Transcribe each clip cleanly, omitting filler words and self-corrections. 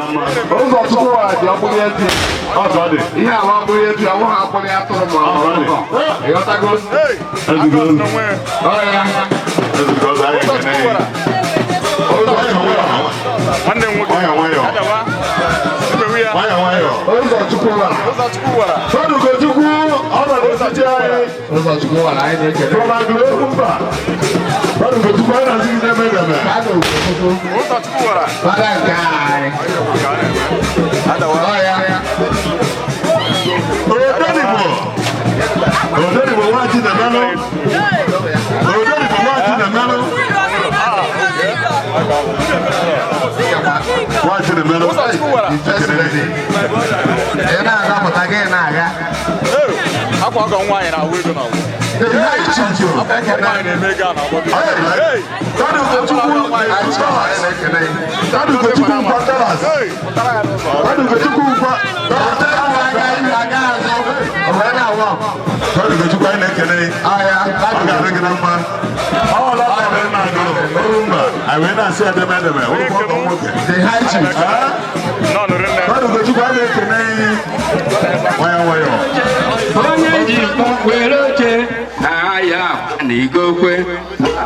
Ụzọchukwu wara ji ọkpụrụ efi. Ọsọ dị. Ihe awa ọkpụrụ efi, ọ bụghị akpụrụ atụrụ ma ọ bụ ọkụkọ. Ịghọtago? Ezugo. Ọ ya. Ezugo ọzọ anyị ekene ya. Ụzọchukwu wara. Nwanne m nwoke. Nwayọ nwayọ. Adawa. Imewe ya. Nwayọ nwayọ. Ụzọchukwu wara. Ụzọchukwu wara. Ugochukwu ọnọdụ osisi anyị. Ụzọchukwu wara, anyị na-ekele. From Agụlụ mba. Fada Ugochukwu, anyị na-asị gị n'ebe edeme. Fada Ugochukwu. Ụzọchukwu wara. Fada nke anyị. Adawa. Ọ ya. Odenigbo. Odenigbo nwachi na-emelụ. Odenigbo nwachi na-emelụ. Nwachi na-emelụ. Ụzọchukwu wara. The first lady. Ị na-aga pụta gị na-aga. Akwa ọgọ nwaanyị na-awụ ego na awụ. The high chief. Ekele. Nwaanyị na-eme ego a na-agbọ. Hey! Fada Ugochukwu Anyị na-ekele. Fada Ugochukwu nkwa dollars. Hey! Pụtara ya n'ụzọ. Fada Ugochukwu nkwa. Aga ihu, aga azụ. Ọ wee na-awọ. Fada Ugochukwu, anyị na-ekele. Ọ ya. Ọ ga-adị gị na mma. Ọ lọtara na Agụlụ mba. Anyị wee na-asị edeme edeme. Ụkwụ ọgọ nwoke. The high chief. Nọ nụrụ nne. Fada Ugochukwu, anyị na-ekele. Nwayọ nwayọ. Onye ji mkpọ were oche na-aya akpa na igokwe,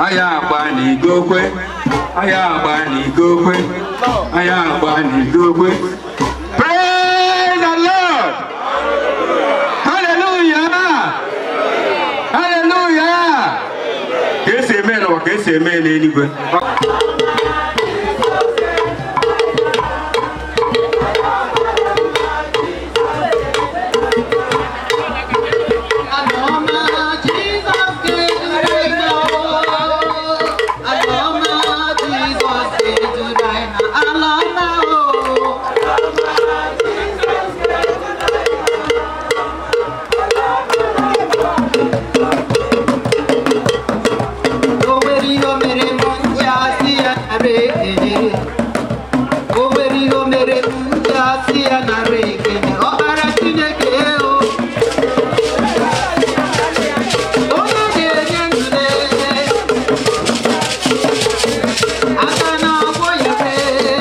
aya akpa na igokwe, aya akpa na igokwe, aya akpa na igokwe. Praise the Lord! Hallelujah! Hallelujah! Ka esi eme n'ụwa ka esi eme n'eluigwe. Aloma Jesus ke Aloma Jesus ke Dudaina Aloma o. O nwere ihe o mere m nji asị ya nara ekele. O nwere ihe o mere m nji asị ya nara ekele. Ọkpara Chineke o. Onye na-enye ndụ aka na-agwọ ya mee.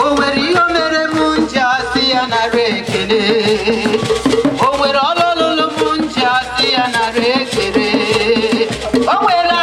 O nwere ihe o mere m nji asị ya nara ekele. O nwere ọlụlụ m nji asị ya nara ekele. O nwere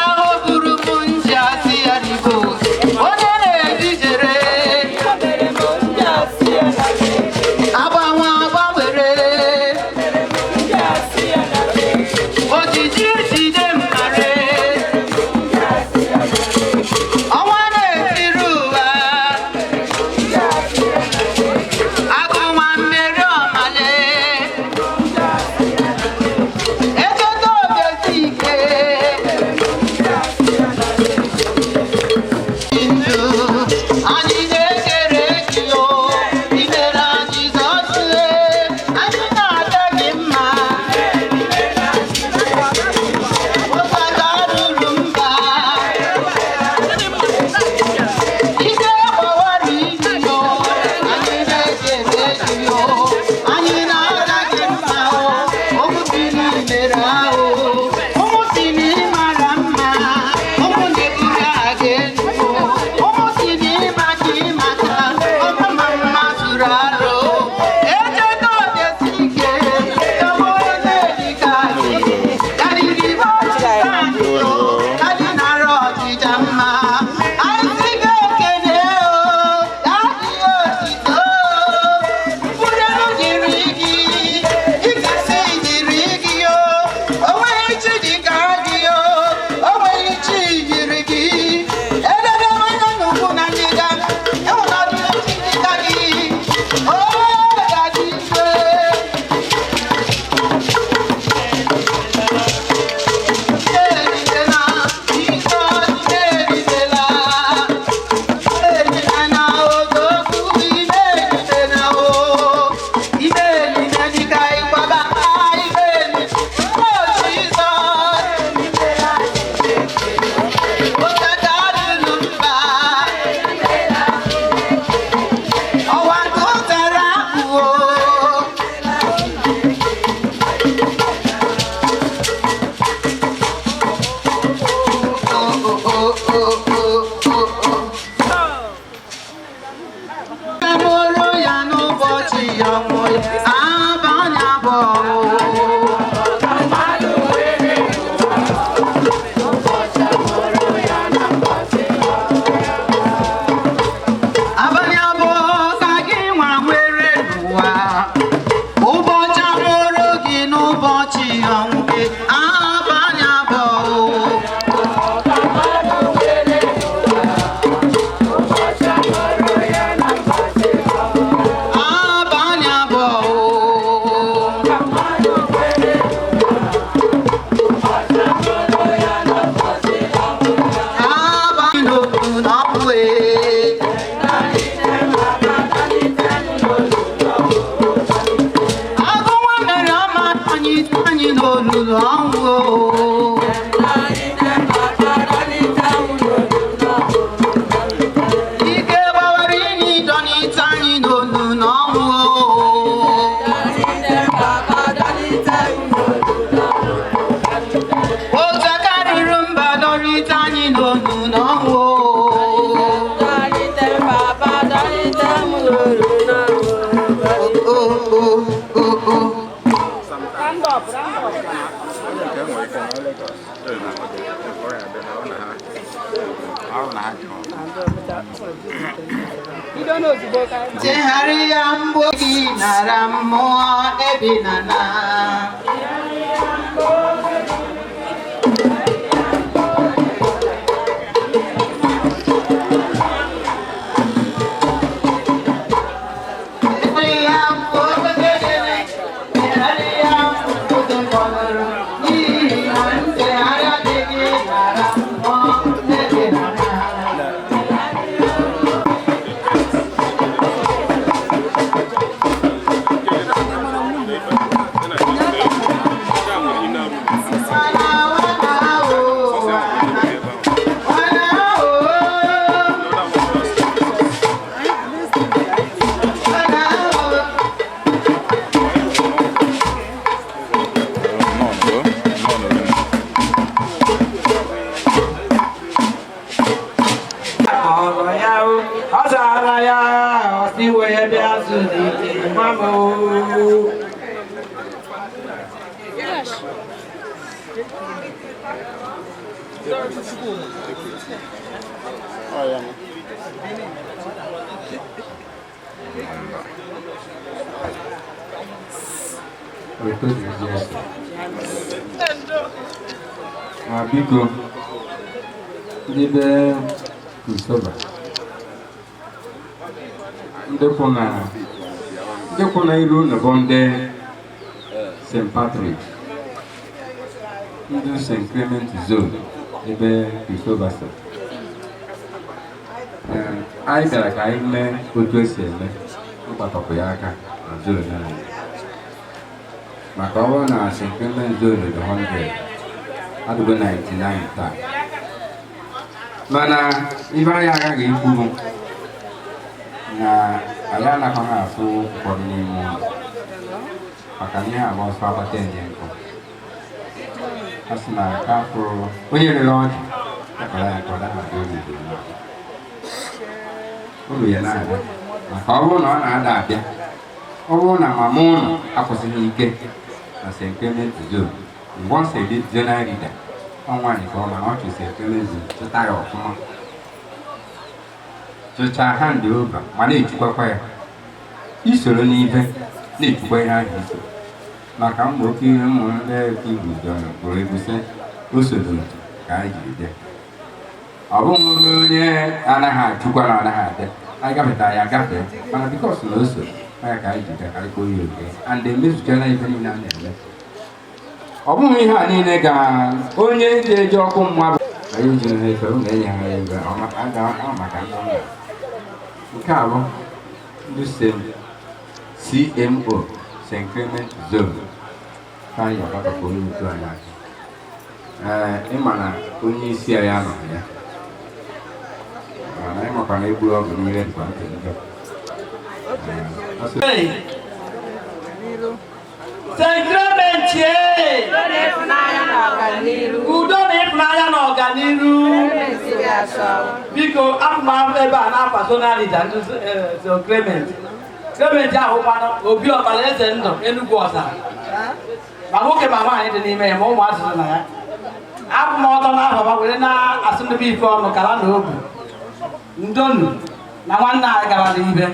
Chegharịa mbụ gị nara mmụọ ebina na. Chegharịa mbụ gị, chegharịa mbụ gị fọdụrụ n'ihi na nchegharị adịghị nara mmụọ ebina na. Ọ̀rọ̀ ya o, ọ zara ya, ọ sị wee bịa zụlite nwa m o. Ma biko, ndị be Christopher, ndị kwụ na ndị kwụ na iru unu bụ ndị St. Patrick, ndị St. Clement Zone ebe Christopher si. Ee, anyị bịara ka anyị mee otu esi eme mkpatọpụ ya aka na zone anyị. Maka ọ bụrụ na St. Clement Zone dị 100, adịgo 99 taa. Mana ife anyị agaghị ikwu bụ na anyị anakwaghị afụ ụfọdụ n'ime ụlọ maka na ihe agba ọsọ agbata enye nkụ. A sị na aka fụrụ onye rere ọjị akara ya ka ọ daha abịa uru ugboro n'abụọ. Uru ya na-abịa maka ọ bụrụ na ọ na-ada abịa, ọ bụrụ na mama ụnụ akwụsịghị ike na St. Clement Zone, mgbe ọ sị zonal leader, ọ nwaanyị ka ọ ma na ọ chụ St. Clement Zone chụta ya ọfụma, chụchaa hand over ma na-echukwakwa ya isoro n'ife na-echukwa ihe ahụ iso maka ụmụ oke ihe ụmụ ndị oke igbo dọrọ bụrụ ebuse o soro otu ka anyị jiri bịa. Ọ bụghị onye anaghị achụkwa na anaghị abịa, anyị gafetara ya agafee, mana bikos na o so ya ka anyị ji bịa ka anyị kpọọ ya oke and emezuchala ife niile a na-eme. Ọ bụghị ihe a niile ga onye ga-eji ọkụ mmụọ bụ anyị ji ha efe ụlọ enye ha ego ọ maka ọ maka ndị ọ na- nke a bụ ndị St. CMO St. Clement Zone ka anyị agbakọkọ onye otu anyị aka. Ee, ịma na onye isi anyị anọghị ya, mana ịmakwa na egburu ọgụ niile dịkwa ntị njọ. Ee, ọ sị- St. Clement ye! Udo na ịfụnanya na ọganiru. Biko, afụmafụ ebe a na-afa zonal leader ndị St. Clement. Clement ahụkwana Obi Ọkpara Eze Ndụ Enugu Ọzara. Ma nwoke ma nwaanyị dị n'ime ya ma ụmụ azụzụ na ya. Abụ m ọtọ n'afọ were na-asụ ndị ife ọnụ kara na obu. Ndonu na nwanne anyị gara n'ibe.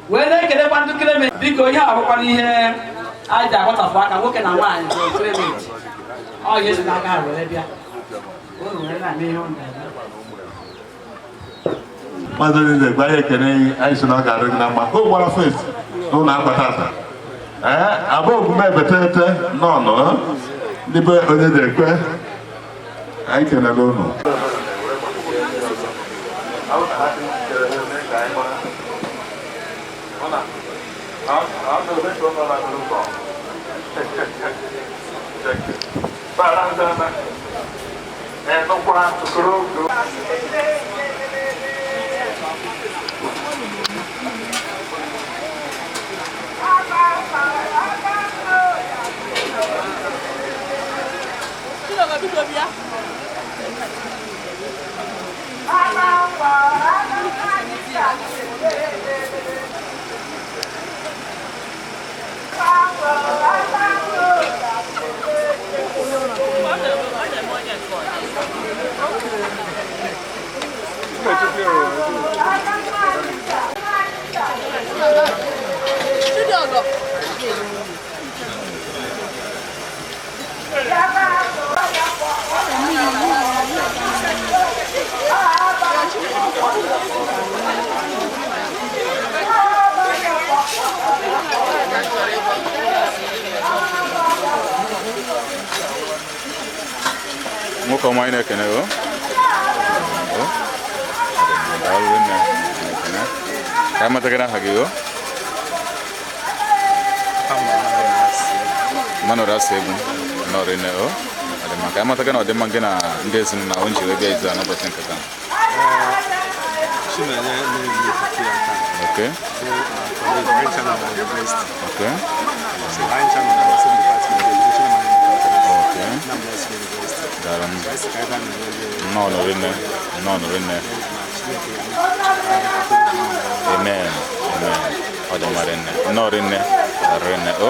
Wee na-ekelekwa ndị Clement. Biko, ihe ahụkwana ihe anyị ji agbachapụ aka nwoke na nwaanyị bụ Clement. Ọ ihe si n'aka ha were bịa. Unu were na-eme ihe unu na-eme. Maazị Eze, gba anyị ekene gị, anyị sị na ọ ga-adị gị na mma. O gbara fes n'ụlọ akwa tata. Ee, abụọ ogume ebetete nọ ndị be onye dị ekwe. Anyị kelele unu. Nwoke ọma, anyị na-ekene o. O. Daalụ nne. Na-ekene. Ka anyị matagara aha gị o. Mmanụ rasa egwu nọrọ nne o. Ọ dị mma. Ka anyị matagara ọdịmma gị na ndị ezinụlọ ahụ ji wee bịa izu a n'ụbọchị nke taa. Chinenye na-eri ofufe ya taa. Okay. So, college, anyị ncha nọ na university. Okay. So, anyị ncha nọ na the same department, education management. Okay. Anambra State University. Daalụ. So, anyị sị ka anyị bịa nọnyere Nnọọ nọrọ nne. Nnọọ nọrọ nne. na Chineke ya na Amen. Amen. Ọ dị mma rinne. Nnọọ rinne. Daalụ rinne. O.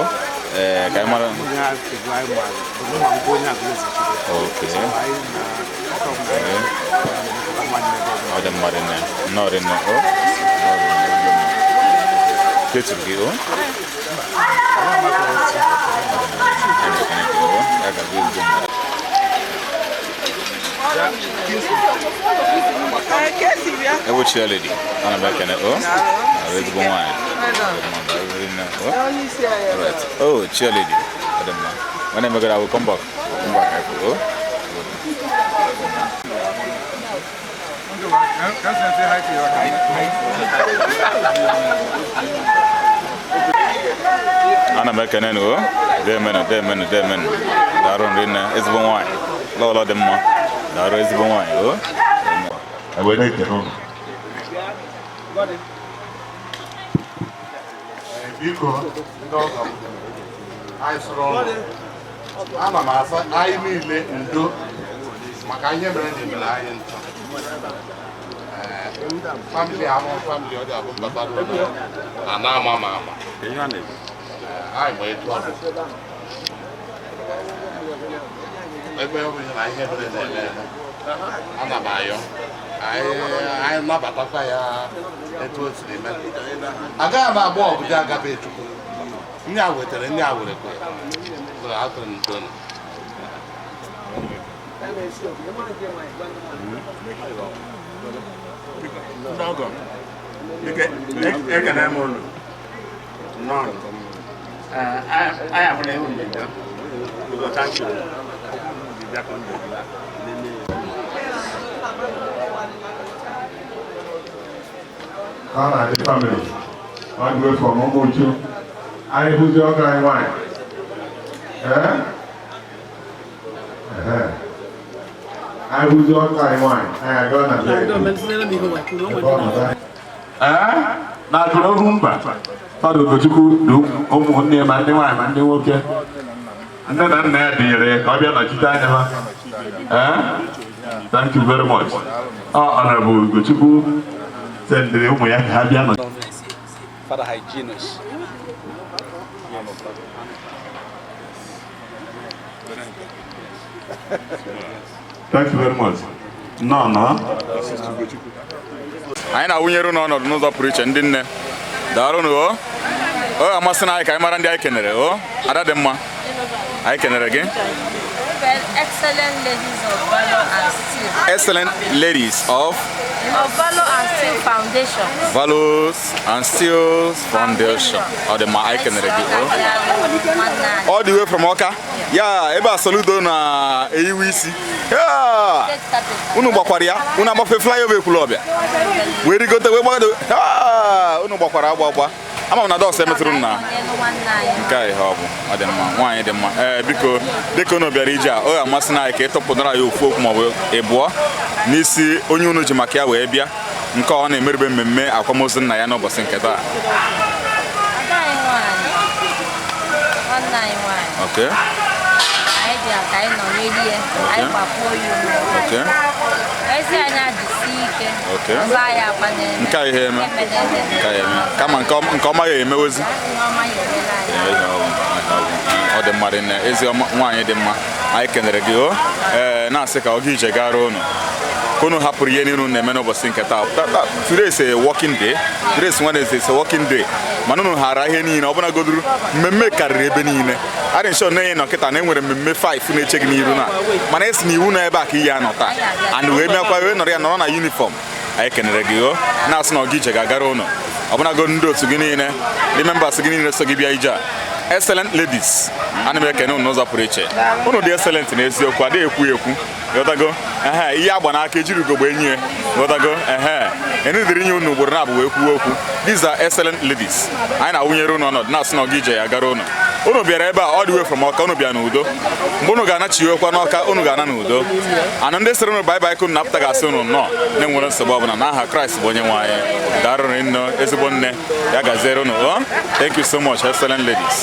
Ee, ka anyị mara. Onye a bụ anyị maara, bụ nwa mbụ onye Agụleze Chukwu. Okay. So, anyị na ọkọ m na Okay. na-emekọta nwanne ebe ọbụla. Ọ dị mma rinne. Nnọọ rinne. O. Nnọọ rinne. Ketụrụ gị o. Anyị na-ekene gị o. Ya ga-abụ ezigbo mmadụ. Ewu chairlady, ana m ekene o. Ahụ ezigbo nwaanyị. Ọ dị mma, daalụ rinne. O. All right. Oh, chairlady. Ọ dị mma. When I I will come back. Come back, o. Ana m ekene nụ o. Deemenụ, deemenụ, deemenụ. Daalụ rinne, ezigbo nwaanyị. Lọlọ dị mma. Daalụ ezigbo nwaanyị o. Wee na-ekene ụnụ. Biko, ndị ọgọ m, anyị sụrụ ọnụ. Ana m asa anyị niile ndo maka ihe mere na emere anyị ncha. Family ahụ, family ọ dị abụ mbatara ụlọ a na-ama m ama. Ee, anyị ma etu ọ dị. Ebe ọ bụ na ihe mere na-eme eme, ana m ayọ anyị nabatakwa ya etu o siri mee. Agaghị m agba ọgụ dị agabe Chukwu. Ndị a wetara, ndị a werekwa ya. So, atụrụ m ndo. Ndị ọgọ m, ekene m unu. Nnọọ. Anyị abụla ihu mbido. Biko, thank you. Bịa ka unu bịa. Nene. Ọ na-adị family all the way from Ụmụchu. Anyị hụzi ọgọ anyị nwaanyị. Ee? Ehe. Anyị hụzi ọgọ anyị nwaanyị, anyị aga na be ya. Ebe ọ nọ na- Ee? Na atụrụ ohu mba. Fada Ugochukwu na ụmụnne ma ndị nwaanyị ma ndị nwoke. Nne na nna ya dịnyere ya ka ọ bịa nọchite anya ha. Ee? Thank you very much. Ọ Honorable Ugochukwu sendịrị ụmụ ya ka ha bịa nọchite. Father Hyginus. Thank you very much. No, no. Anyị na-awụnyere unu ọnọdụ n'ụzọ pụrụ iche, ndị nne. Daalụnụ o. Ọ amasị na anyị ka anyị mara ndị anyị kenere o. Ada dị mma. Anyị kenere gị. Excellent Ladies of Valor and Steel. Excellent Ladies of Of Valor and Steel Foundation. Values and Steels Foundation. Ọ dị mma, anyị kenere gị o. All the way from Ọka. Ya ebe a Soludo na-eyiwe isi. Ya! Unu gbakwara ya, unu agbafe flyover Ekwulọbịa. Wee rigote wee gbado. Ya! Unu gbakwara agba agba. Ama m na dọs emetụrụ m na nke a ihe ọ bụ. Ọ dị mma, nwaanyị dị mma. Ee, biko, dịka unu bịara ije a, ọ ga-amasị na anyị ka ị tọpụtara ya ofu okwu maọbụ ịbụọ n'isi onye unu ji maka ya wee bịa nke ọ na-emerube mmemme akwamozu nna ya n'ụbọchị nke taa. Ada anyị nwaanyị, nwanne anyị nwaanyị, Okay, anyị bịara ka anyị nọ n'elie, anyị gbakwuo ya ume. okay. Ezi anyị ajisi ike, Okay. ọzọ anyị agba n'eme. Nke a ihe eme. Nke a eme. Kama nke ọma ya emewezi. Ihe ọma ya emela anyị. Ee, ihe ọ bụ, ihe ọ bụ. Ọ dị mma rinne, ezi ọma nwaanyị dị mma. Anyị kenere gị o. Ee, na-asị ka ọ gị ije gara unu. Ka unu hapụrụ ihe niile unu na-eme n'ụbọchị nke taa. Today is a working day. Today is Wednesday, it's a working day. Mana unu ghara ihe niile, ọbụnagoduru mmemme karịrị ebe niile. Adị nshọ na enye nọ kịta na enwere mmemme 5 na-eche gị n'iru na. Mana esi na iwu na ebe a ka iyi anọ taa. And wee mekwa wee nọrọ ya nọrọ na uniform. Anyị kenere gị o. Na-asị na ọga ije ga-agara unu. Ọbụnagodu ndị otu gị niile, ndị members gị niile so gị bịa ije a. Excellent Ladies, ana m ekene unu n'ụzọ pụrụ iche. Unu dị excellent n'eziokwu, adịghị ekwu ekwu. Ghọtago? Ehe, ihe agba n'aka ejiri ugogbe enyi ya. Ghọtago? Ehe. Enidiri inye unu ugboro na-abụ wee kwuo okwu. These are excellent ladies. Anyị na-awụnyere unu ọnọdụ na-asị na ọga ije ya gara unu. Unu bịara ebe a all the way from Ọka, unu bịa n'udo. Mgbe unu ga-anachiwekwa n'Ọka, unu ga-ana n'udo. Ana ndị sịrị unu bye bye ka unu na-apụta ga-asị unu nnọọ na-enwere nsogbu ọbụla n'aha Kraịst bụ onye nwe anyị. Daalụ nne, ezigbo nne, ya gaziere unu. Oh, thank you so much, excellent ladies.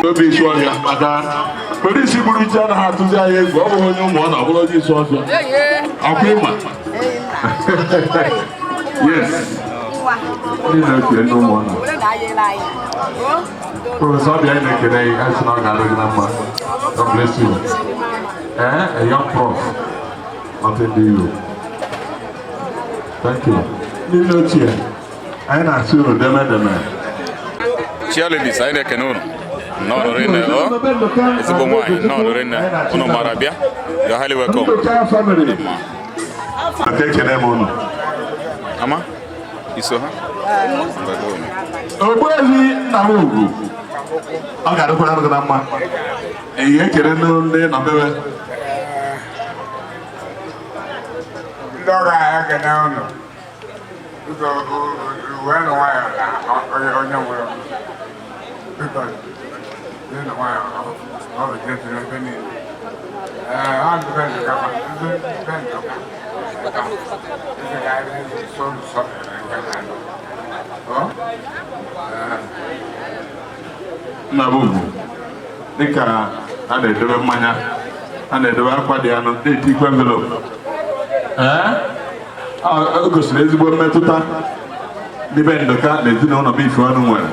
Obi isi ọhịa maka polisi gburu iche anaghị atụzi anyị egwu. Ọ bụghị onye ụmụ ọ na ọ bụrụ onye isi ọhịa ọkwa ịma. Yes, ndị na-ekele ndị ụmụ ọ na Professor Obi, anyị na-ekele gị. Anyị sị na ọ ga-adị gị na mma. God bless you. Eh, a young prof, nothing do you. Thank you. Ndị nne ochie, anyị na-asị unu deme deme. Chair ladies, anyị na-ekene unu. Nnọọ rinne, o ezigbo nwaanyị, nnọọ rinne. Unu mara bịa. You are highly welcome. Ndoka family. Maka ekene m unu. Ama iso ha. Ogbuefi nna m ugwu, ọ ga-adịkwara gị na mma. Ehihie ekele ndị nọ mewe. Ndị ọrụ anyị ekene unu. Biko, wee nụ nwayọọ na onye onye nwụrụ. Biko, wee nụ nwayọọ, ọ bụ Jesu n'ebe niile. Ee, ọ ndị be Ndụka ma ndị be Ndụka ka eze ka anyị so nsọ nke na-anọ. Ọ? Ee. Nna m ugwu, dịka a na-edobe mmanya, a na-edobe akwa dị anụ, na-etikwa envelope, ee, o gosiri ezigbo mmetụta ndị be Ndụka na ezinụlọ bụ ife ọnụ nwere.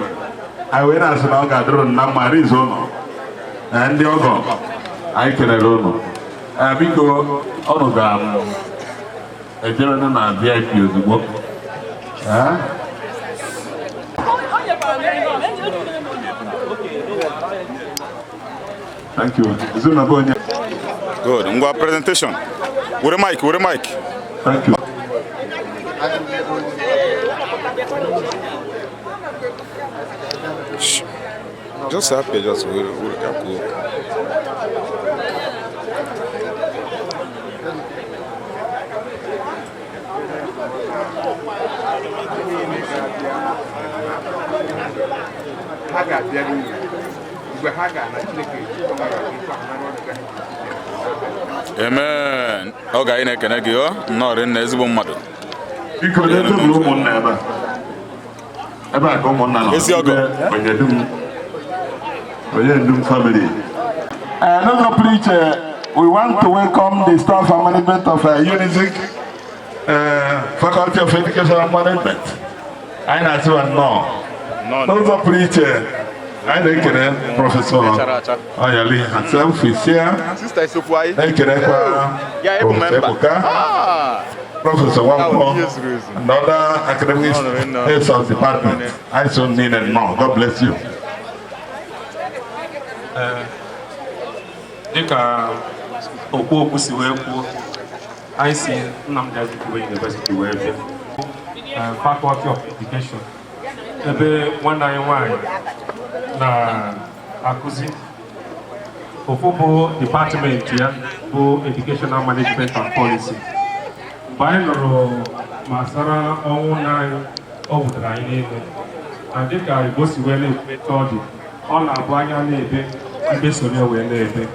Anyị wee na-asị na ọ ga-adịrụ na mma rizu ụlọ. Ee, ndị ọgọ, anyị kelere ụnụ. Ee, biko, ọnụ ga-ejere na VIP ozugbo. Ee. Thank you. Ezinụlọ bụ onye. Good. Ngwa, presentation. Were mic, were mic. Thank you. Shh. Just happy, just were were ya kwuo. Ha ga-abịa n'uru mgbe ha ga-ana Chineke ejikọta ha ife ahụ n'ọnụ ha. Amen. Ọ ga anyị na-ekene gị ọ nnọọ rinne, ezigbo mmadụ. Biko, nye tebụl ụmụnna ebe a. Ebe a ka ụmụnna nọ. Ezi ọgọ. Onye dum. Onye dum family. N'ụzọ pụrụ iche, we want to welcome the staff and management of Unizik, Faculty of Education and Management. Anyị na-asị wa nnọọ. N'ụzọ pụrụ iche, anyị na-ekele Professor Oyali herself is here. Sister Isokwu anyị. Na-ekelekwa Ya ịbụ Professor member. Ebuka. Ah. Professor Nwankwo Ihe zuru ezu. and other academic heads of department. I so need and more. God bless you. Dịka okwu okwu si wee kwuo, anyị si Nnamdi Azikiwe University wee bịa, Faculty of Education, ebe nwanne anyị nwanyị na-akụzi. Ofu bụ department ya bụ Educational Management and Policy. Mgbe anyị nụrụ gbasara ọnwụ nna anyị, ọ wutere anyị niile, na dịka Igbo si wee na-ekweta, ọ dị ọ na-abụ anya na-ebe ibe sonye wee na-ebe.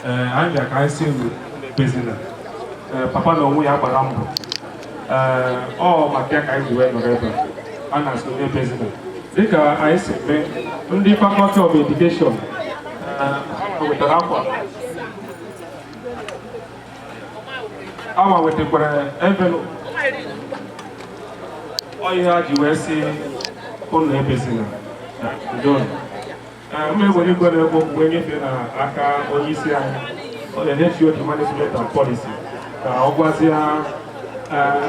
Ee, anyị bịa ka anyị si unu ebezina. Ee, papa na onwe ya gbara mbọ. Ee, ọ maka ya ka anyị ji wee nọrọ ebe a. A na-asị onye ebezina. Dịka anyị si mee, ndị Faculty of Education, ee, wetara akwa awa, wetakwara envelope. Ọ ihe ha ji wee sị unu ebezina. Ndo. Ee, m ewere igwe na-ekwu okwu wee nyefee n'aka onye isi anyị, onye HOD Management and Policy, ka ọ gwazie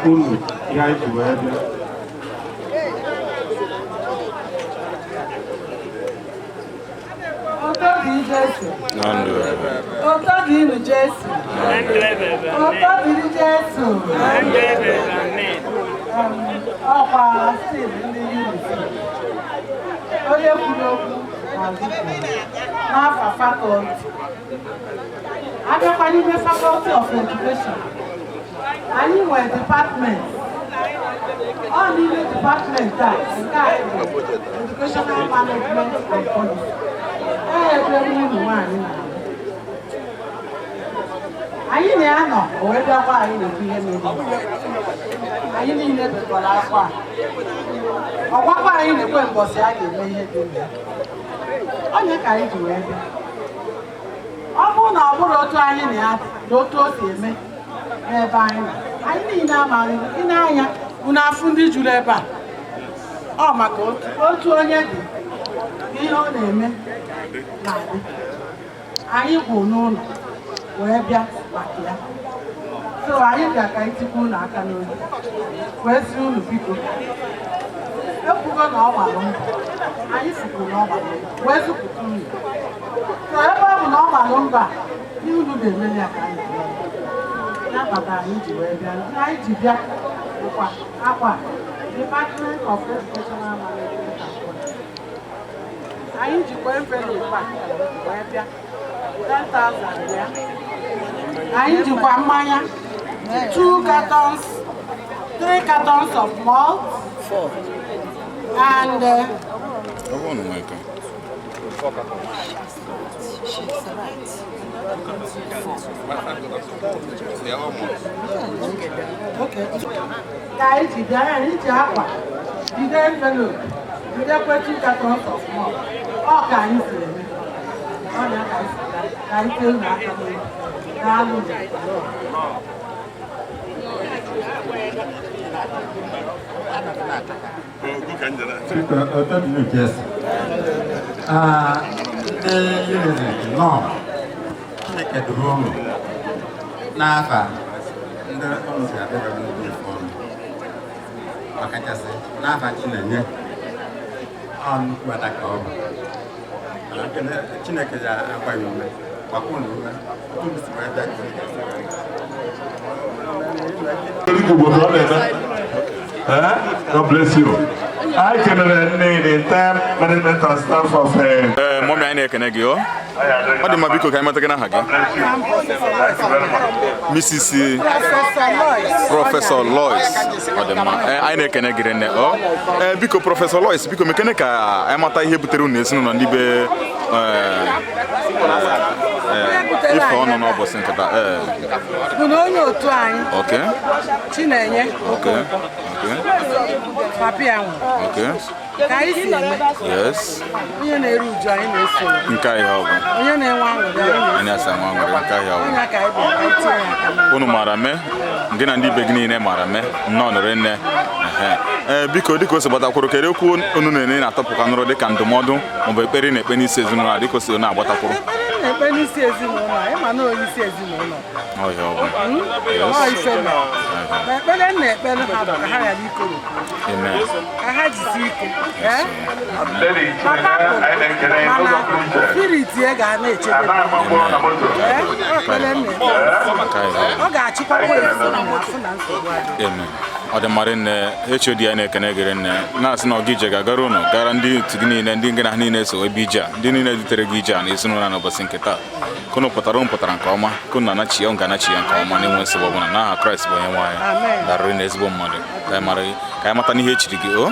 unu ihe anyị ji wee bịa. Ụtọ dị Jesu. Ụtọ dịrị Jesu. Ụtọ dịrị Jesu. Ọkwa Steve ndị Unity. Onye kwuru okwu. N'afa faculty. Abịakwa n'ime Faculty of Education, anyị nwere department. Ọ n'ime department a nke a bụ Educational Management and Policy. Ee, ebe ụmụ nwaanyị na anyị na-anọ, o wee bịakwa anyị na-ekwu ihe mere anyị niile bekwara akwa a. Ọgwakwa anyị na-ekwe mbọsị a ga-eme ihe dị na ya. Onye ka anyị ji wee bịa. Ọ bụrụ na ọ bụrụ otu anyị na ya dị na otu o si eme n'ebe anyị nọ, anyị niile amaghị. Ị na-anya unu afụ ndị juru ebe a, ọ maka otu onye dị ka ihe ọ na-eme na-adị. Anyị kwụ n'ụlọ wee bịa maka ya. So anyị bịa ka anyị tikwa unu aka n'obi wee sị unu biko, ekwugo na ọ gbara mbọ, anyị sikwu na ọ gbara mbọ wee zụpụta unu. So ebe ọ bụ na ọ gbara mbọ a, ihe unu ga-emeli ya ka anyị bịa. Ya kpatara anyị ji wee bịa. Ihe anyị ji bịa bụkwa akwa Department of Educational Management and Policy. Anyị jikwa envelope a wee bịa, 10,000 ya. Anyị jikwa mmanya, two cartons, three cartons of malt and Ọ bụrụ na nwee ike. Okay. Ka anyị ji bịa, anyị ji akwa jide envelope, jidekwe two cartons of malt. Ọ ka anyị si eme ọ ya ka anyị si bịa ka anyị tee unu aka n'obi. Daalụ. Biko, otito dịrị Jesu. Ah, ndị Unity nọ, Chineke duru unu n'afa ndị unu si abịa ndị ife ọnụ, ọkachasị n'afa Chinenye. Ọ nnukwu ada ka ọ bụ. Mana Chineke ga-agba ya ume, gbakwa unu ume otu unu si wee bịa ka unu ga-esi wee Igbo ka ọ na-eme. Eh? God bless you. I kenere nne the entire management and staff of Ee, mummy, anyị na-ekene gị o. Ọ dị mma, biko ka anyị mata gị n'aha gị. Mrs. Professor Lois. Ọ dị mma. Ee, anyị na-ekene gị nne o. Ee, biko Professor Lois, biko mekene ka anyị mata ihe butere unu ezinụlọ ndị be ee, ife ọnụ n'ụbọchị nkata. Ee. Bụ na onye otu anyị Chinenye Okonkwo, papi ya nwụrụ. Ka anyị si eme, onye na-eru uju, anyị na-eso ya. Nke ahịa ọ bụ. Onye na-enwe aṅụrị, anyị na-eso. Anyị asa nwa nwere nke ahịa ọ bụ. Onye ka anyị bịara ka anyị tinye ya aka n'obi. Unu maara mee gị na ndị ibe gị niile maara mee nnọọ nọrọ nne. Ehe. Ee, biko, dịka o si gbatakwuru, kedu okwu unu na-ene na-atọpụkwa nụrụ dịka ndụmọdụ maọbụ ekpere ị na-ekpe n'isi ezinụlọ a dịka o si na-agbatakwuru? Ekpere m na-ekpe n'isi ezinụlọ a, ịma na onye isi ezinụlọ. Ọhịa ọ bụ. Ọ ife mere. Ma ekpere m na-ekpere ha bụ ka ha ghara ikoropụ, Amen. ka ha jisi ike. Ee? Papa pụrụ, mana spirit ya ga na-echebe ha. Ee? Ọ ekpere m na-ekpe. Nke ahịa ọ bụ. Ọ ga-achịkwakwa ezinụlọ afụ na nsogbu adịghị. Amen. Ọ dị mara nne HOD, anyị na-ekene gịrị nne, na-asị na ọga ije ga-agara unu gara ndị otu gị niile, ndị gị na ha niile so ebe ije a, ndị niile dutere gị ije a na ezinụlọ a n'ụbọchị nke taa. Kunu pụtara, unu pụtara nke ọma, kunu na-anachi ya, unu ga-anachi ya nke ọma na-enwe nsogbu ọbụla n'aha Kraịst bụ onye nwe anyị. Amen. Darịrị na ezigbo mmadụ ka anyị mara gị, ka anyị mata n'ihe echiri gị o.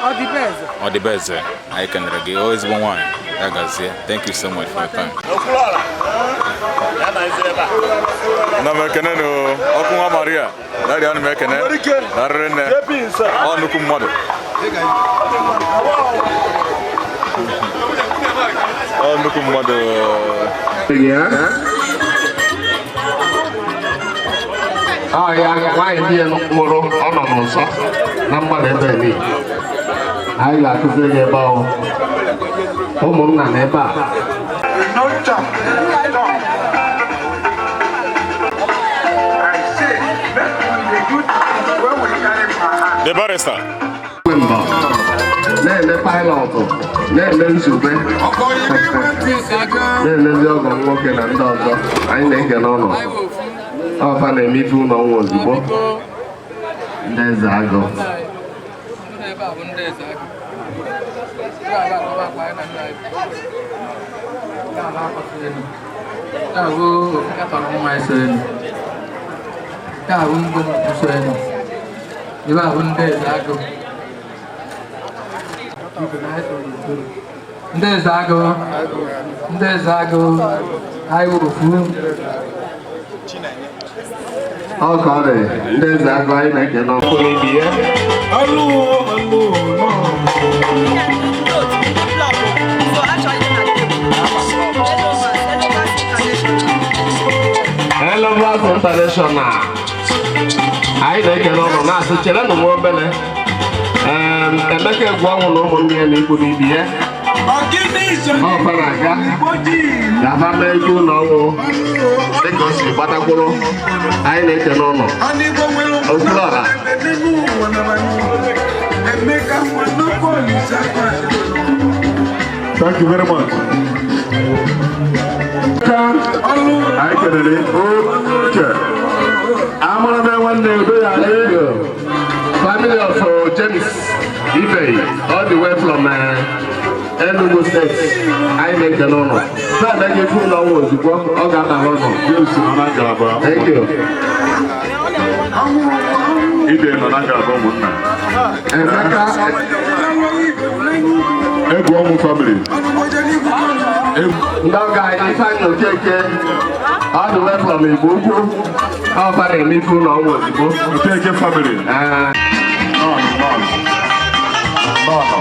Ọ dị be eze. Ọ dị be eze. Anyị kenere gị o, ezigbo nwaanyị. Ya gazie. Thank you so much for your time. Na m ekene nụ ọkụ nwa Maria daddy, ana m ekene. Darịrị nne, ọ nnukwu mmadụ, ọ nnukwu mmadụ. Ọ ya nwaanyị di ya nwụrụ, ọ nọ n'ụsọ na mgbada ebe niile. Anyị ga-akụziri gị ebe ahụ ụmụnna na ebe a. No chop, chop. I say, make we dey do things wey we carry for hand. The barrister. Mbọ na-ele pilot, na-ele nzube, na-elezi ọgọ m nwoke na ndị ọzọ. Anyị na-ekele ụlọ ọfa na-eme ife ụlọ nwa ozugbo. Ndị eze agụ. Ndị eze agụ, ndị eze agụ, anyị wụ ofu. Ọ ka ọ dị, ndị eze agụ anyị na-ekene ọkụ n'ibi ya. Elovers International. Anyị na-ekele ụnụ na-asị cherenụ nwa obele. Emeka egwu ọnwụ na ụmụnne ya na ikwu n'ibi ya. Ọfa na-aga gaba mee ego ụlọ ọnwụ dịka o si gbatakwuru. Anyị na-ekele ụnụ. Okwuluọra. Thank you very much. Anyị kelere Uche. Amara m nwanne udo ya Thank you. Family of James Ibey, all the way from Enugu State. Anyị na-ekele ụnụ. Taa na ga-efu ụlọ ọnwụ ozugbo ọ ga-abara ụnụ. James nọ na ngalaba. Thank you. Ibe nọ na ngalaba ụmụnna. Emeka Egwu ọnwụ family. Ndị ọga anyị Ifeanyị Okeke, all the way from Igbo Ukwu. Ọfa na-eme ife ụlọ ọnwụ ozugbo. Okeke family. Nọ nọ nọ nọ.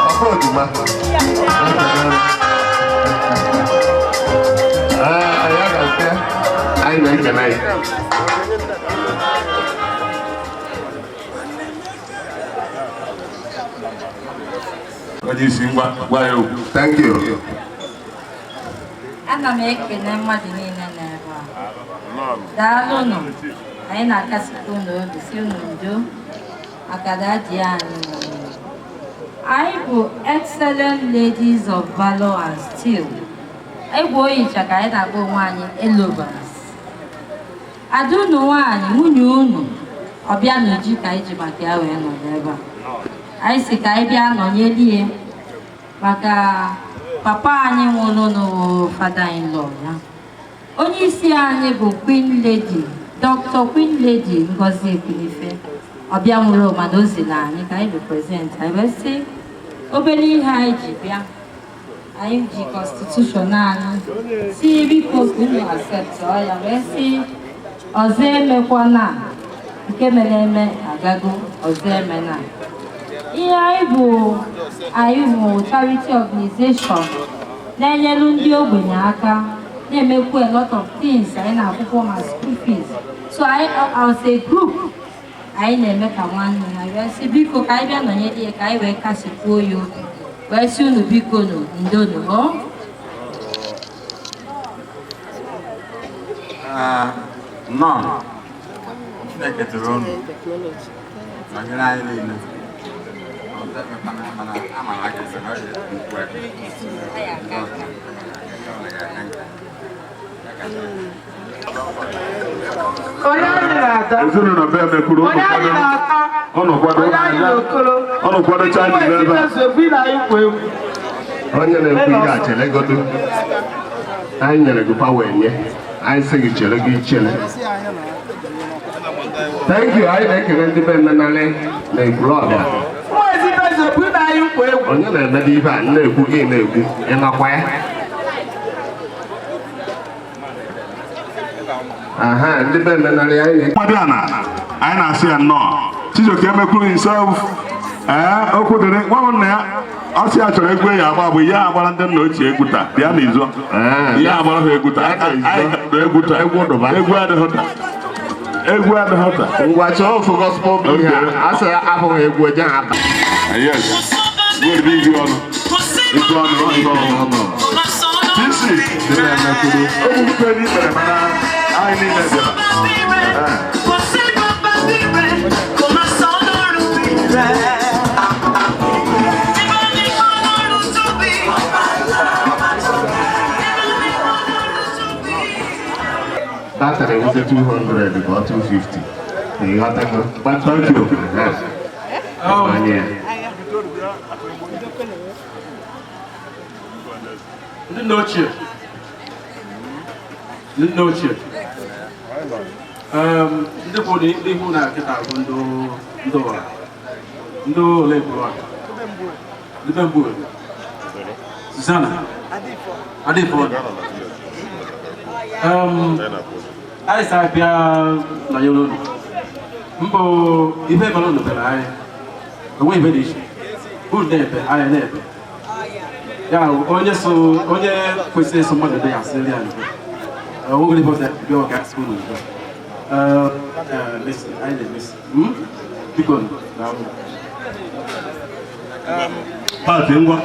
Ọkụ ojuma. Ya ga-nke anyị na-ekele ya. Onye isi ngwa gwa ya okwu. Thank you. Ana m ekele mmadụ niile n'ebe a. Daalụnụ, anyị na-akasịkwa unu obi si unu ndo maka dadi anyị nwụrụ. Anyị bụ Excellent Ladies of Valor and Steel. Egwu oyicha ka anyị na-akpọ onwe anyị Elovers. Ada unu nwaanyị, nwunye unu, ọbịa n'uju ka anyị ji maka ya wee nọ n'ebe a. Anyị si ka anyị bịa nọnyere ya maka papa anyị nwụrụ n'ụwa fada in law ya. Onye isi anyị bụ Queen Lady, Dr. Queen Lady Ngozi Ekwunife. Ọbịa nwụrụ mana o ziri anyị ka anyị represent anyị wee sị obere ihe anyị ji bịa. Anyị ji constitution anyị si biko ka unu accept ọ ya wee sị ọzọ emekwana nke mere eme agago ọzọ emena. Ihe anyị bụ anyị bụ charity organization na-enyelu ndị ogbenye aka na-emekwu a lot of things anyị na-akwụkwọ ma school fees. So anyị as a group anyị na-eme ka nwanne ha wee sị biko ka anyị bịa nọnyere ya ka anyị wee kasikwuo ya obi wee sị unu biko nụ ndonu ọ. Nnọọ, Chineke tụrụ unu nọnyere anyị niile. Mana amara gị sị na ọ ga-ekwu okwu aka. Ezinụlọ be mekwuru ụnụ kwado. Ụnụ kwado. Ụnụ kwado chaji n'ebe a. Onye na-ekwu ihe a chelegodu. Anyị nyere gị pawa enye. Anyị sị gị chere gị chere. Thank you. Anyị na-ekele ndị be mmenalị na Ekwulọbịa. Onye na-emede ife a na-ekwu gị na-ekwu ị nọkwa ya? Aha, ndị be mmenalị anyị na Mmadụ ana anyị na-asị ya nnọọ. Chijioke emekwuru himself. Ee, okwu dịrị nwa m nna ya. Ọ sị ya chọrọ egwu ya agba bụ ya agbara ndị nna ochie egwu taa bịa n'izu. Ya agbara ha egwu taa. Anyị ga-agba egwu taa. Egwu adịghị taa. Egwu adịghị taa. Ngwa chọọ ofu gospel bụ ihe a sị abụghị egwu eje ha aba. Yes. Good be izu ọnụ. Izu ọnụ izu ọnụ. TC. Ndị na-emekwuru. Okwu mkpe n'ikpere mana anyị niile bịara. Batrị wụzi 200 ka ọ 250. Ịghọtago? Thank you. Anyị. Ndị nna ochie, ndị nna ochie, ndị bụ ndị ihu na nkịta bụ ndị ndị ụwa, ndị ole gburu a, ndị be mgbu Susanna Adịfọ. Anyị sa bịa nọnyere unu mbụ ife bara unu bịara anyị onwe ife dị iche unu na-ebe anyị na-ebe ya onye so onye kwesịrị ịsụ mmadụ dị ya asịrị ya ndo onwere ife ọzọ bịa ọ ga-asị unu ndo. Emesi anyị na-emesi. Biko daalụ. Pati ngwa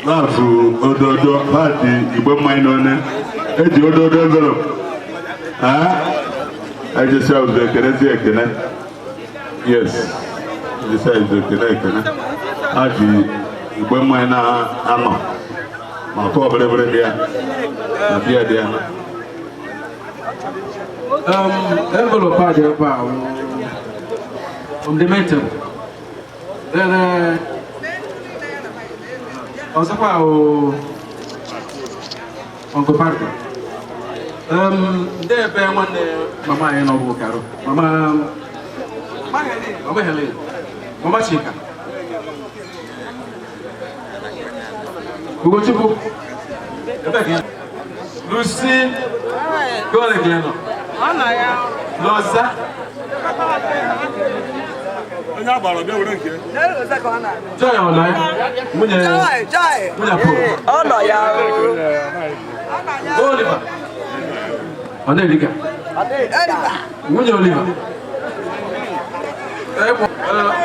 lafụ ododo pati igbe mmanya n'one eji ododo envelope ejesi ụzọ ekene zi ekene, yes, ejesi ụzọ ekene ekene ha ji igbe mmanya na-anọ ma kọọ bịrịbịrị dị ya na biya dị ya. Envelope a dị ebe a wụ omnimental. Then ọzọkwa wụ Uncle Parker. Ndị ebe nwanne mama anyị nọ bụ Karo. Mama Mama Helen. Mama Chika. Ugochukwu. Ebe ka ị nọ? Lucy. Gọọlị ka ị nọ? Loza. Onye agbara bịa were nke. Joy ọ nọ ya? Nwunye nwunye Paul. Ọ nọ ya. Oliver. Ọ na-erika. Nwunye Oliver.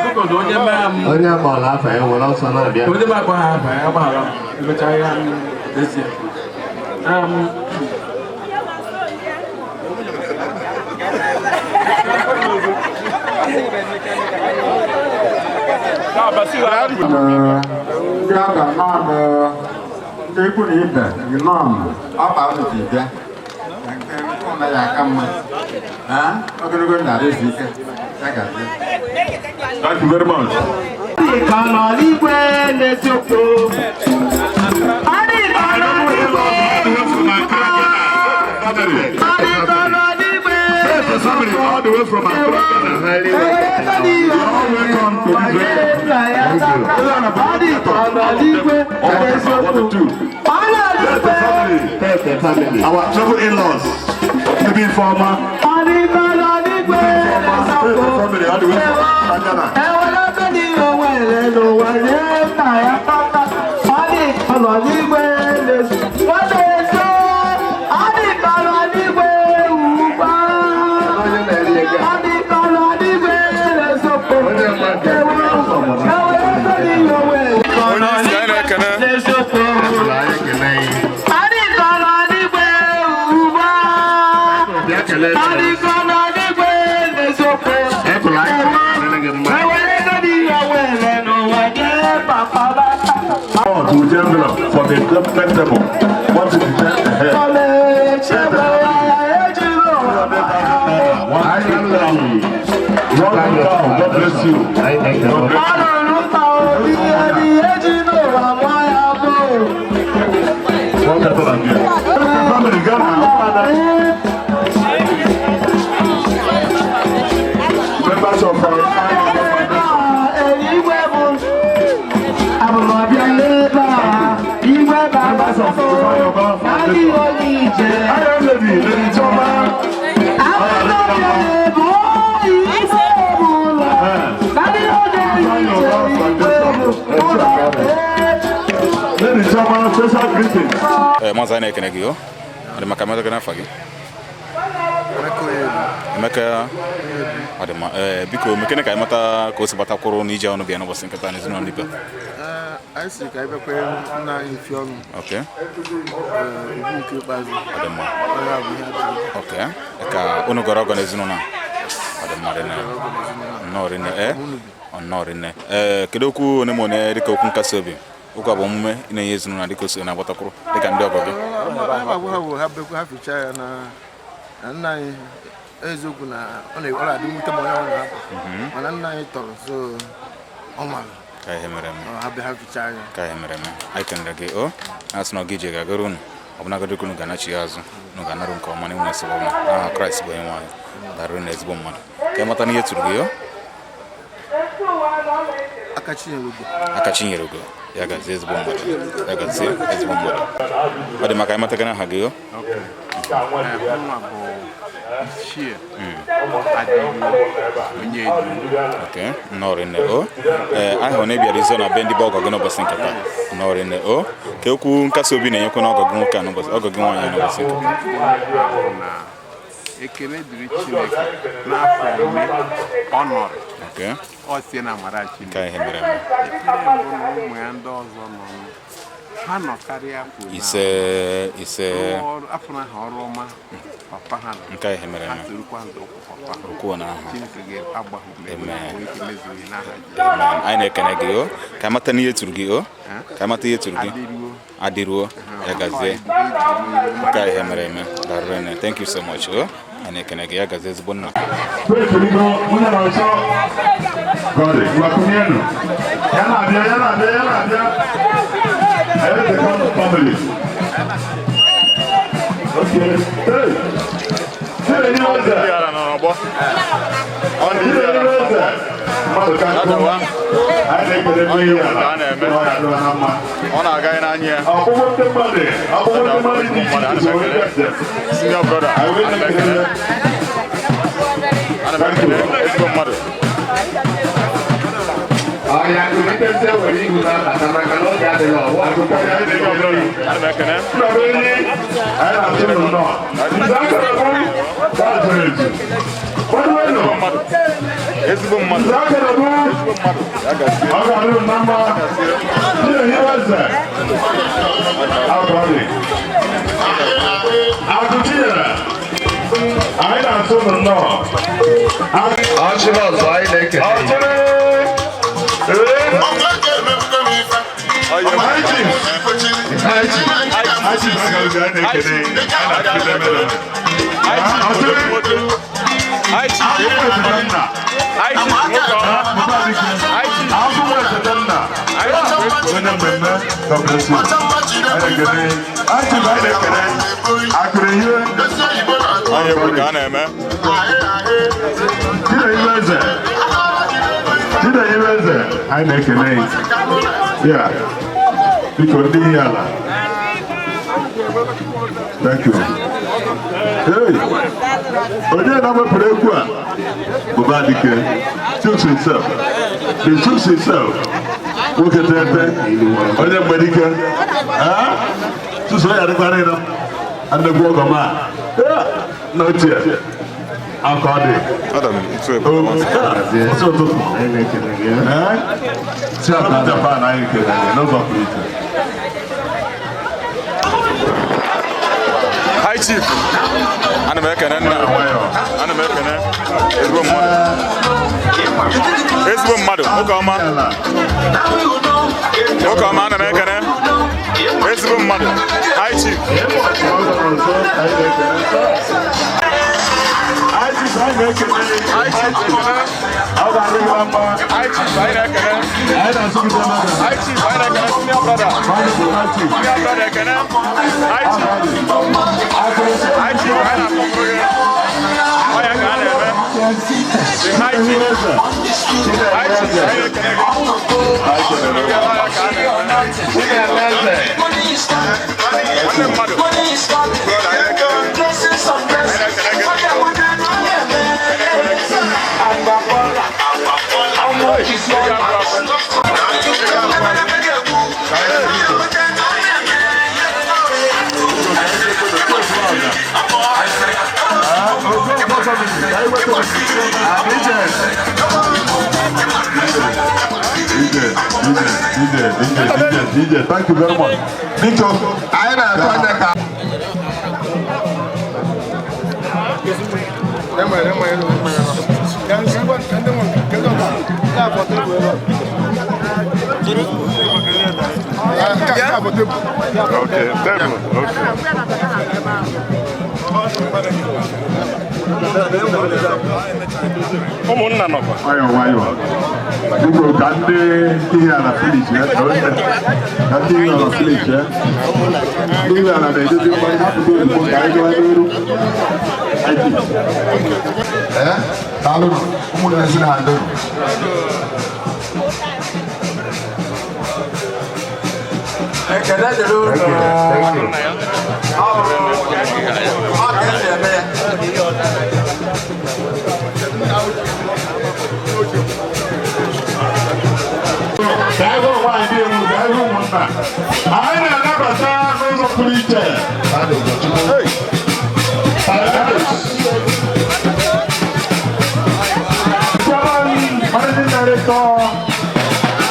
Biko na onye mee m. Onye agbara afa ya were ọsọ na-abịa. Onye m akpa ha afa ya agbaghara m. Emechaa ya m esi. Ndị ọgọ nọọnụ, ndị ikwu na ibe nọọnụ, ọkpa unu ji bịa nke ụlọ ya aka mma. Ogologo ndụ izu ike ya ga-adị. Thank you very much. Ka nọ n'igwe n'eziokwu. Adị ka nọ n'igwe. Adị ka nọ n'igwe. Family all the way from Accra. You're welcome to this wedding. Our travel in-laws, maybe former. Family all the way from Ghana. To the envelope for the vegetable. What is the ahead? God bless you. God bless you. Family, Ghana. Members of our Maazị, anyị na-ekene gị o. Ọ dị maka mmetụ gị n'afọ gị. Emeka, ọ dị mma. Ee, biko mekene ka anyị mata ka o si gbatakwuru n'ije ọnụ bịa n'ụbọchị nkịta n'ezinụlọ ndị be. Anyị si ka anyị bịakwa nna anyị fi ọnụ. Okay. Ugwu nke ikpeazụ. Ọ dị mma. Ọ ya bụ ihe adịghị. Okay. Ka unu gọrọ ọgọ n'ezinụlọ a. Ọ dị mma rinne. Nnọọ rinne. Ee. Nnọọ rinne. Ee, kedu okwu one ma one dịka okwu nkasi obi? Okwu abụ omume ị na-enye ezinụlọ dịka o si na-agbatakwuru dịka ndị ọgọ gị. Ọ agwa ha bụ ha bekwa ha fichaa ya na na nna anyị Eziokwu na ọ na-adị mwute ma onye ọ na-apụ, mana nna anyị tọrọ so ọ mara. Ka ihe mere eme. Ha bịa ha fichaa anya. Ka ihe mere eme. Anyị kenere gị o na-asị na ọ gị ije ga-agara unu ọbụnagodi unu ga-anachi ya azụ, unu ga-anarụ nke ọma n'inwe nsogbu ọbụla n'aha Kraịst bụ onye nwe anyị. Darụrụ na ezigbo mmadụ ka ị mata na ihe tụrụ gị o. Aka Chinyere Ugo. Aka Chinyere Ugo. Ya gazie, ezigbo mmadụ. Ya gazie, ezigbo mmadụ. Ọ dị maka ịmatakana aha gị o. Nwa bụ Ichie Adịghị Onye. Okay, nnọọ rinne o. Ee, anyị hụrụ na ị bịara izo na be ndị be ọgọ gị n'ụbọchị nke taa. Nnọọ rinne o. Ka okwu nkasi obi na-enyekwa n'ọgọ gị nwoke a n'ụbọchị, ọgọ gị nwaanyị a n'ụbọchị nke taa. Na ekele dịrị Chineke n'afọ ole ọ nọrọ. Ọ sie na amara Chineke. Ka ihe mere eme. Ekpere mbụ na ụmụ ya ndị ọzọ nọ ha nọ karịa afọ ole. Ise, ise. Rụọ ọrụ afọ na ha ọrụ ọma papa ha nọ. Nke a ihe mere ha eme. sorokwa nzọụkwụ papa ha. Okwuo na aha. Chineke ga-agba ha ume. Amen. Nwee ike mezuo ihe n'aha Jizọs. Amen. Anyị na-ekene gị o. Ka amata n'ihe tụrụ gị o. Ka amata ihe tụrụ gị. Adịruo. Adịruo. Ya gazie. Nke a ihe mere eme. Darụrụ nne. Thank you so much o. Anyị na-ekene gị. Ya gazie, ezigbo nna. Nwunye na ọsọ gọdị gwakwunyenu ya na-abịa, ya na-abịa, ya na-abịa. Anyị the kind of family. Okay. Hey. Chinenye eze. Chinenye eze. Mmadụ ka nkụ. Anyị na-ekele ndị ihe ala. Ọ ga-adịwa na mma. Ọ na-aga n'anya ya. Ọkpụkpụ ndị mmadụ, ọkpụkpụ ndị mmadụ dị iche iche wee bịa njem. Senior brother. Anyị wee na-ekele. Ana m ekele ezigbo mmadụ. Ọya kulitezie were ihu na-abata maka na oge adịghị ọwụ akụkọ ya. Ana m ekele. Anyị na-atụ unu nnọọ. Nze akara bụ gbazuru ezu. Kwadowenụ. Ezigbo mmadụ. Nze akara bụ Ezigbo mmadụ. Ya gazie. Ọ ga-adị unu na mma. Chinenye eze. Akọrị. Akụ Chinyere. Anyị na-atụ unu nnọọ. Ọchịrị ọzọ, anyị na-ekele. Ọchịrị. Ee. High Chief. High Chief. High Chief agaghị anyị na-ekele. Anyị na-akụzi emere. Ọchịrị. Akwụkwọ echeta nna. Akwụkwọ echeta nna. Onye mmemme, God bless you. Anyị na-ekele. High Chief, anyị na-ekele. Akụrụ ihe. Onye bụ ka a na-eme. Chinenye eze. Chinenye eze. Anyị na-ekele. Ya. Biko ndị ihe ala. Thank you. Hey. Onye na-wepụrụ egwu a? Bụba Dike. Chuks himself. The Chuks himself. Nwoke tete. Onye mgbedike. Chuks onye adịkwara ịnọ. Nnekwu ọgọ m a. Na ochie. Aka ọ dị. Isi ụtụtụ. Ee? Japan anyị kelere gị n'ụzọ pụrụ iche. High Chief. Ana m ekene nna. Ana m ekene ezigbo mmadụ. Ezigbo mmadụ, nwoke ọma. Nwoke ọma, ana m ekene. Ezigbo mmadụ. High Chief. High Chief, anyị na-ekele. High Chief, ekene. Ọ ga-adị gị na mma. High Chief, anyị na-ekene. Anyị na-asụgide mmadụ. High Chief, anyị na-ekene senior brother. Mmadụ bụ High Chief. Senior brother, ekene. High Chief. High Chief, anyị na-akpọpụrụ gị. Ọ ya ka a na-eme. The High Chief. High Chief, anyị na-ekene gị. Ọ ya ka a na-eme. Nwanne mmadụ. Brother, anyị na-ekene. Anyị na-ekene gị. Anyị na-ekene gị. Hey, ị ga-abụ abụ. Ị ga-abụ abụ. DJ, DJ, DJ, DJ, DJ, DJ, thank you very much. Biko, Anyị na-atụ anya ka Okay, table, okay. Ụmụnna nọkwa. Nwayọọ nwayọọ. Biko ka ndị ihe ala finish ya, ka ndị ihe ala finish ya. Ndị ihe ala na-edozi mgbe hapụta ozugbo ka anyị gawa n'iru. Ee, daalụ ụmụnne si na ndụ. Ekele dịrị unu. Ọ ka esi eme ya. Ka anyị hụ nwaanyị dị ewu, ka anyị hụ ụmụnna. Anyị na-anabata n'ụzọ pụrụ iche. Chairman, Managing Director,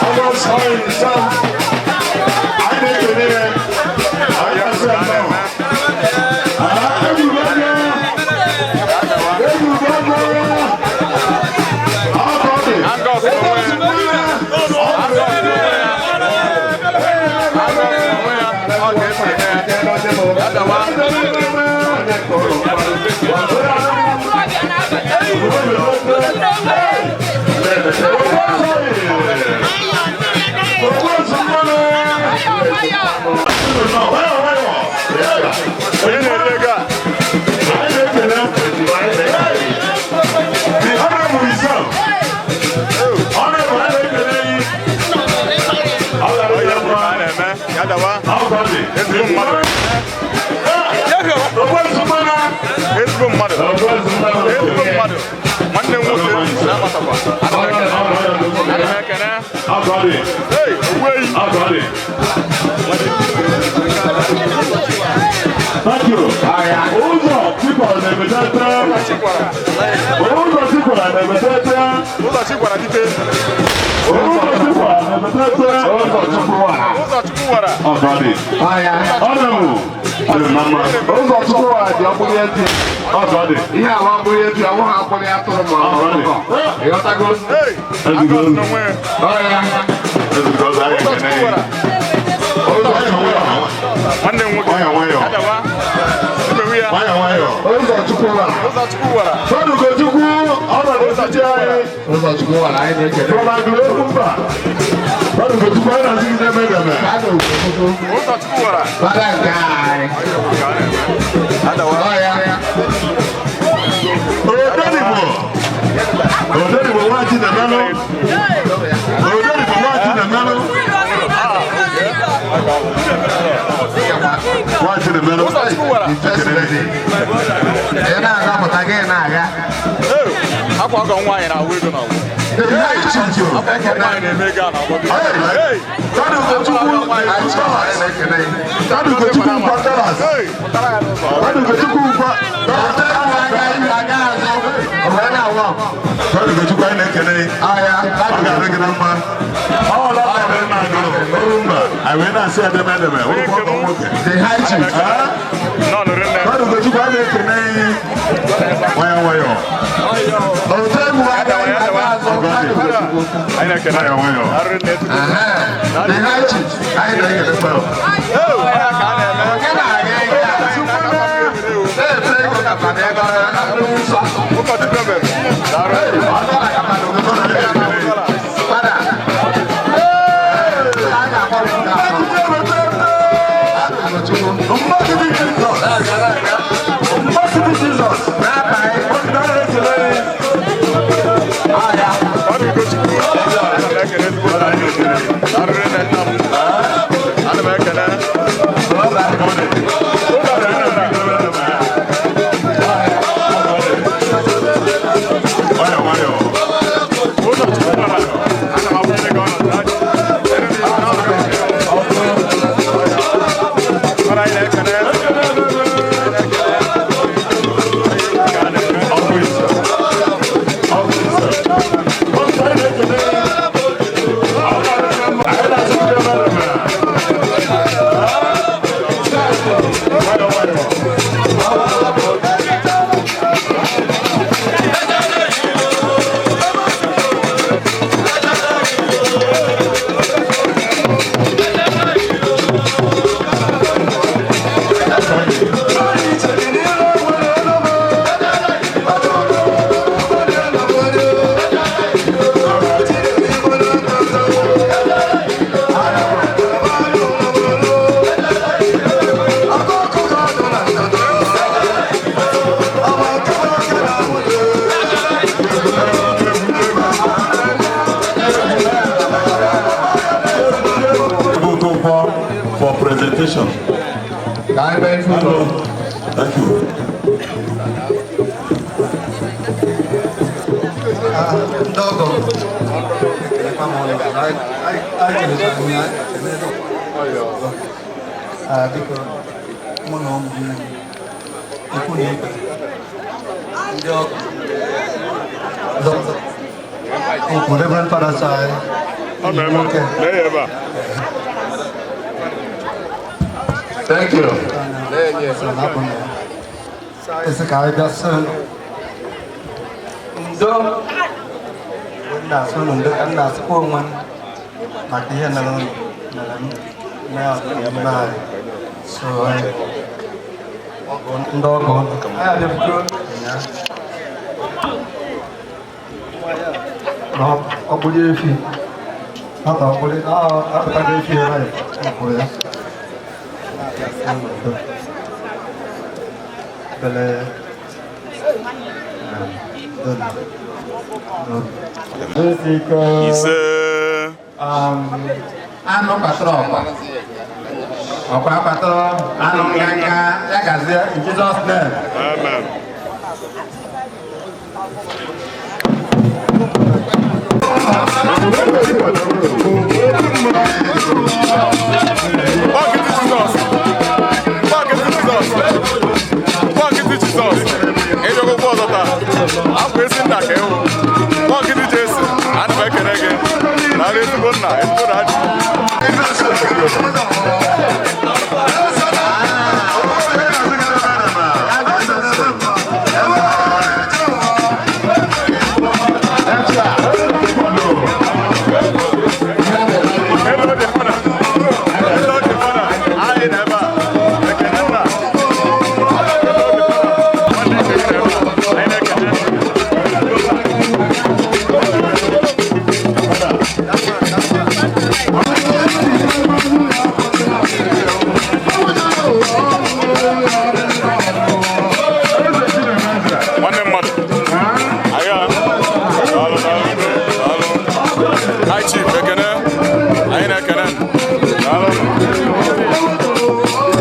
August Oil himself. Anyị na-ekele ya. Anyị na-asị ya nnọọ. Egwuru ego. Egwuru ego. Ọ ka ọ dị. Onye na-eri ego a? The honorable himself. Honorable, anyị na-ekele gị. Ọ gara Onye ịga kwuru ka a na-eme, ya dawa. Ezigbo mmadụ. Ezigbo mmadụ. Ezigbo mmadụ. Nwanne m nwoke na-abatakwa. Ana m ekene. Ana m ekene. Hey, Ogbuehi. Thank you. Ụzọ tikwara na-ebetete. Ụzọ tikwara na-ebetete. Ụzọ chikwara dike. Ụzọ tikwara na-ebetete. Ụzọ Chukwu wara. Ọgọdị. Honorable. Ọ dị mma mma. Ụzọ Chukwu wara dị ọkpụrụ eti. Ọgọdị. Ihe ala ọkpụrụ eti, ọ bụghị akpụrụ atụrụ ma ọ bụ ọkụkọ. Ịghọtago? Ezigbo ozi. Ọya. Ezigbo ozi anyị ekene gị. Ụzọ Nwanne m nwoke. Nwayọọ nwayọọ. Ya dawa. Emewu ya. Nwayọọ nwayọọ. Ụzọ Chukwu wara. Ụzọ Chukwu wara. Ugochukwu ọnọdụ osisi anyị. Ụzọ Chukwu wara anyị na-ekele. From Agụlokwu mba. Fọdụ Ugochukwu anyị na-asị gị n'ebe edeme. Fada Ugochukwu. Ụzọ Chukwu wara. Fada nke anyị. Ọya. Odenigbo. Odenigbo nwachi na-emelụ. Odenigbo nwachi na-emelụ. Nwachi na-emelụ. Ụzọ Chukwu wara. First lady. Ị na-aga pụta gị na-aga. Akwa ọgọ nwaanyị na-awụ ego na ọgwụ. Akwa ọgọ nwaanyị na-eme ego a na-agwọ gị. Hey! Fọdụ Ugochukwu Fọdụ Ugochukwu nkwa dollars. Fọdụ Ugochukwu nkwa. Fọdụ Ugochukwu anyị na-ekele gị. Ọ ga-adị gị na mma. Ọ ọla ọla nna agụrụ. Mba, anyị wee na-asị edeme edeme. Nwoke ọgọ nwoke. The high chief. Nọ nụrụ nne. Fọdụ Ugochukwu anyị na-ekele gị. Nwayọọ nwayọọ. Otu egwu agaghị aga azụ. Fada Ugochukwu. Anyị na-ekene. Nwayọọ nwayọọ. Arụrụ nne tupu. The high chief. Anyị na-ekele. Hey, onye ka a na-eme. Nke na-aga ike a. Na-efe ego ka fada ego na nsọ. Ụkọchukwu ebere. Daalụ. Fada. A ga-akpọ m nke atọ. Ugochukwu. Mmadụ dị Jizọs. Mmadụ dị Jizọs. N'abalị. Ọ dị Ugochukwu. Ana m ekele ezigbo nna m. Arụrụ nne nna m. Ana m ekele. Ụzọ Chukwu wara. Nwayọọ nwayọọ. Ụzọ Chukwu wara. Ana m akwụnyere gị ọnọdụ. Ere m ihe n'ọnọdụ. Ọrụ anyị na-ekele. Anyị na-asị ndị Presentation. Hello. Thank you. Ndị ọgọ m, ekelekwa m ụnụ. Anyị kelechara m ya, ekele ọzọ. Biko, mụ na ụmụnne m, ikwu na ibe, ndị ọgọ, okwu Reverend Father sị anyị, nwoke. Thank you. Sị na abụ na ya. Esi ka anyị bịa sị ndo nna asị unu ndo ka m na-asịkwa onwe m maka ihe mere unu mere m mee ọdịnihu anyị so anyị ndị ọgọ unu anyị abịabugo ụnyaahụ na ọgbụrụ efi nwata ọgbụrụ apụtago efi ebe a kwụrụ ya na-abịa sị unu ndo bele Ise. Anụ kpatara ọkwa ọkwa kpatara anụ nganga ya gazie in Jesus name. Amen. Bọkịtị Jizọs. Bọkịtị Jizọs. Bọkịtị Jizọs. Ịbịakwụkwọ ọzọ taa. Akwa ezi nna ka ịhụ. Bọkịtị Jesu. Ana m ekele gị. Narị ezigbo nna, ezigbo na adị. Nwanne mmadụ. Agha. Daalụ, daalụ, daalụ. Hi, Chief, ekene. Anyị na-ekene. Daalụ.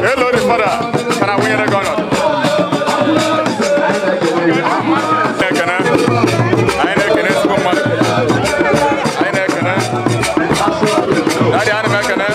Hello, the father. Kana wụnyere gị ọnọdụ. Na-ekene. Anyị na-ekene ezigbo mmadụ. Anyị na-ekene. Daddy, ana m ekene.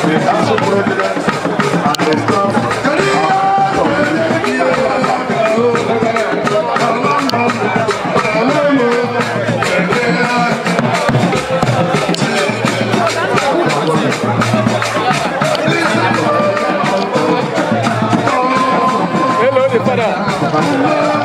The council president and the staff. Hello, the father.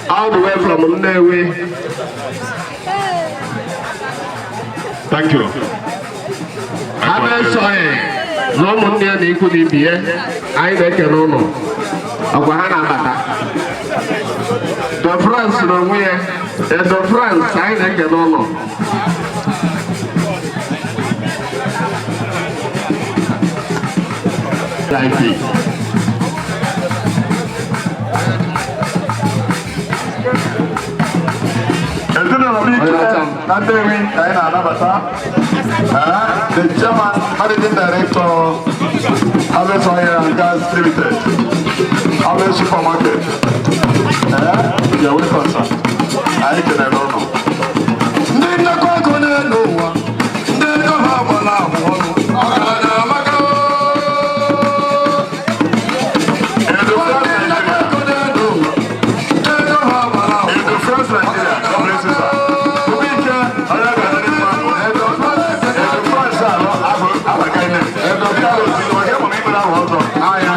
All the way from Nnewi. Thank you. Abesọghị na ụmụnne ya na ikwu na ibe ya, anyị na-ekele ụnụ. Ọgwa ha na-abata. Do France n'onwe ya, Edo France, anyị na-ekele ụnụ. IP. Ezinụlọ m ike na Nnewi ka anyị na-anabata the chairman, managing director, Harvest Oil and Gas Limited, Harvest Supermarket. You're welcome, sir. Anyị kelere ụnụ. Ndị nnekọ ego n'elu ụwa, ndị ego ha gbara ahụ ọnụ, ọgaranya amaka. Ndị nnekọ ego n'elu ụwa, ndị ego ha gbara ahụ Edo France Nigeria, God bless you, sir. Obi ike, onye ga-adịrị mma. Edo France alọ, abụ abaga ine. Edo France, ọ ga-enwe m ikpere ahụ ọzọ. Ahịa.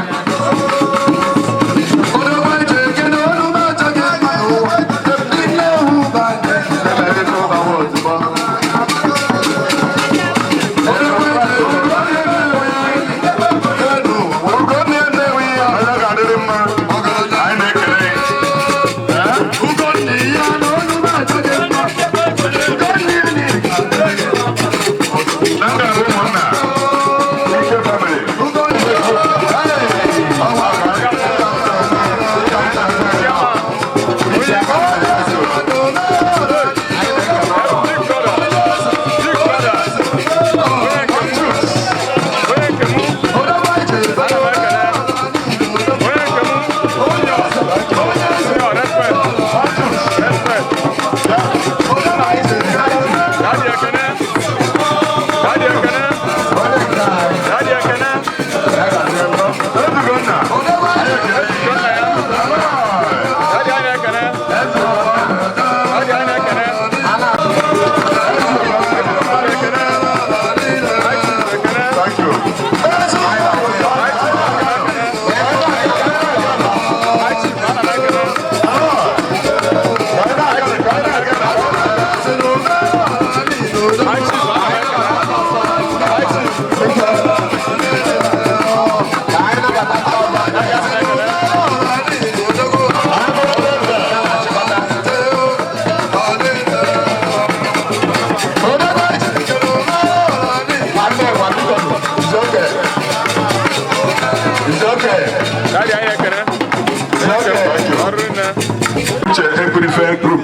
Ekwunife Group,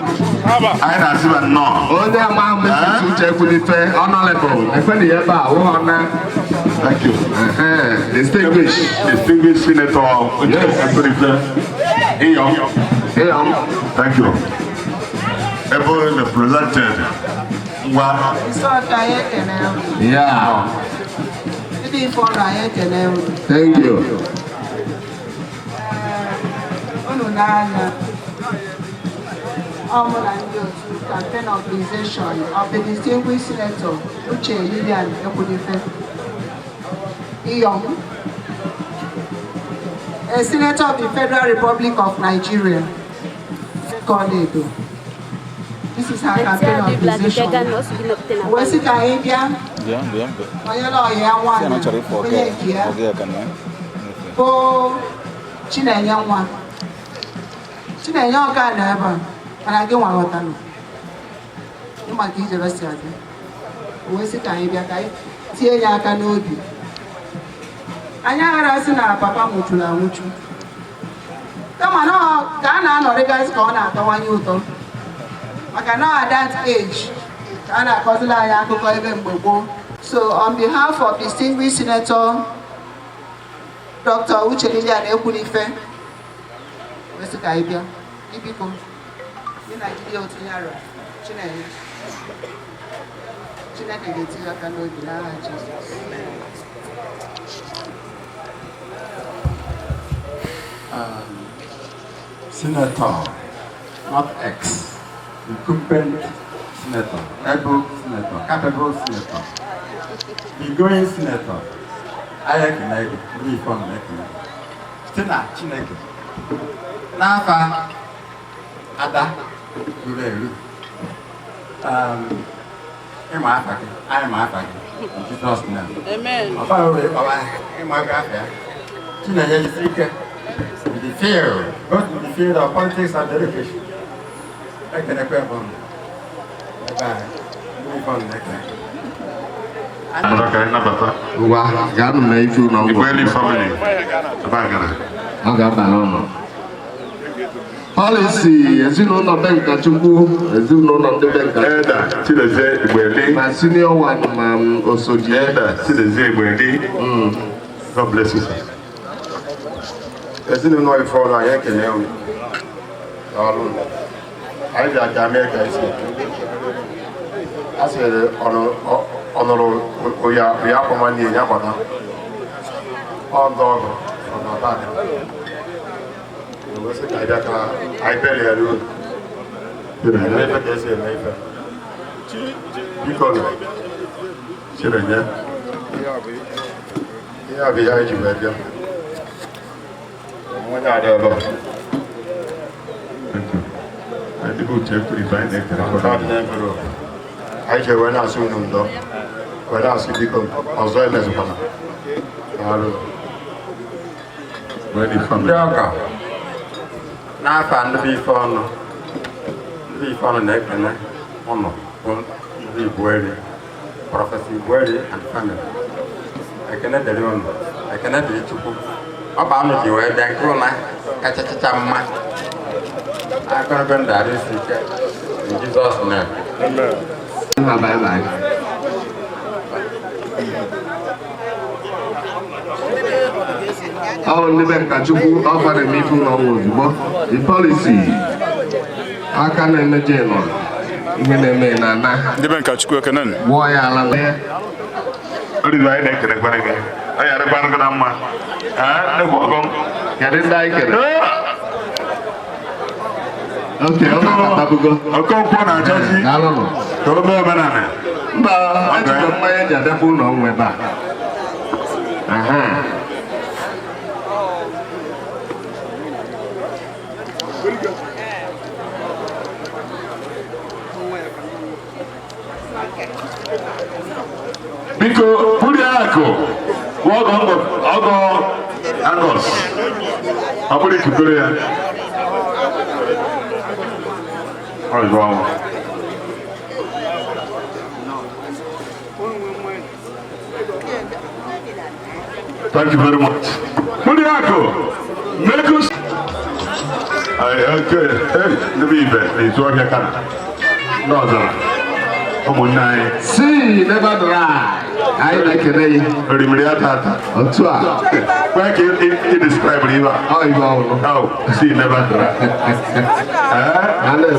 anyị na-asị ba nnọọ. Onye ama Mrs. Uche Ekwunife, honorable, ekweni ya ebe a, wụ na. Thank you. Distinguished. Distinguished Senator Uche Ekwunife. Iyom. Iyom. Thank you. Ebe represented. Ngwa. Nsọka anyị ekene unu. Yeah. Ndị ife ọrụ anyị ekene unu. Thank you. Unu n'anya. Ọ mụ na ndị otu campaign organization of the distinguished senator Uche Lilian Ekwunife Iyom, a senator of the Federal Republic of Nigeria, Koledo. This is her campaign organization. Wee sị ka anyị bịa onye lọya ya nwaanyị onye nke ya bụ Chinenye nwa Chinenye ọka nọ ebe a, mana gị nwa ghọtalụ ịma ka ijebe si adị. Wee sị ka anyị bịa ka anyị tie ya aka n'obi. Anyị aghara sị na papa nwụchuru anwụchu, kama na ka a na-anọrịgasị ka ọ na-atọwanye ụtọ, maka na at that age ka a na-akọzila anyị akụkọ ebe mgbe gboo. So on behalf of distinguished Senator Dr. Uche Lilian Ekwunife, wee sị ka anyị bịa ibiko ndị Naijiria otu yara Chinenye, Chineke ga-etinye aka n'obi n'aha Jizọs. Senator, not ex, incumbent senator, able senator, capable senator, the going senator, anyị ekene gị, ndị ife ọnụ ekene gị. Site na Chineke, n'afa ada ruru eru, ịma afa gị, anyị ma afa gị, in Jesus' name. Amen. Ọfa ruru ịkpọwa ịma gị afa ya. Chinenye jisi ike. In the field, both in the field of politics and education. Ekenekwe bụ m. Ebe a, ndị ife ọnụ na-ekene. Ka anyị nabata. Ngwa, gaa nụ mee ife ụlọ ngwa. Igweli family. Ebe a gara. Ọ ga-aba n'ụlọ. Policy ezinụlọ be Nkachukwu, ezinụlọ ndị be Nkachukwu. Elder Chidozie Igbeli. Ma senior one ma osoji. Elder Chidozie Igbeli. God bless you, sir. Ezinụlọ ife ọrụ anyị ekele unu. Ọrụ anyị bịa ka mee ka esi a sịrị ọnụrụ ụya akwa nwanne ya gbata ọdụ ọgụ ọnọdụ wee sị ka anyị bịa ka anyị bere ya ruo eme ife ka esi eme ife. Biko nụ, Chinenye. Ihe a bụ ihe anyị ji wee bịa. Onye ada ebe a. Ndị bụ Uche Ekwunife, anyị na-ekele. Anyị ji wee na-asị unu ndo, wee na-asị biko ọzọ emezikwana. Daalụ. Ndị ọka n'afa ndị bụ ife ọnụ, ndị ife ọnụ na-ekene ụnụ bụ ndị Igweri, Prọfesọ Igweri and family. Ekene dịrị unu, ekene dịrị Chukwu. Ọ bụ anụ ji wee bịa nke ụna kachachacha mma. Agụrụgụ ndụ arụ isi ike. In Jesus' name. Amen. Bye bye. Ọ ndị be Nkachukwu ọ fara eme ife ụlọ ọnwụ ozugbo. The policy aka na-emeje nọ ihe na-eme na ana. Ndị be Nkachukwu ekene. Gwọọ ya ala na ya. Olive, anyị na-ekelekwara gị. Ọ ya arịkwanụ gị na mma. Ee, nnekwu ọgọ m. Kedu ndị anyị kere? Oke, ọ na-abatabugo. Okonkwo na-achọzi Daalụnụ. ka o mee omenala. Mba, ejikwa mmanya eji abịakwa ụlọ ọnwụ ebe a. Aha. Biko, buru akụ ọgọ ọgọ Angos. Ọ bụrụ ikikere ya. Ọ bụ ọnwụ. Thank you very much. Buru akụ, make us. Okay, ndị bụ ibe na-ezu ọhịa kana ndị ọzara ụmụnne anyị See, never dry. Anyị na-ekele gị. Orimiri ata ata. Otu a. Kwe ka ị describe ibe a. Ọ ibe ọhụrụ. Oh, see, never dry. Ee,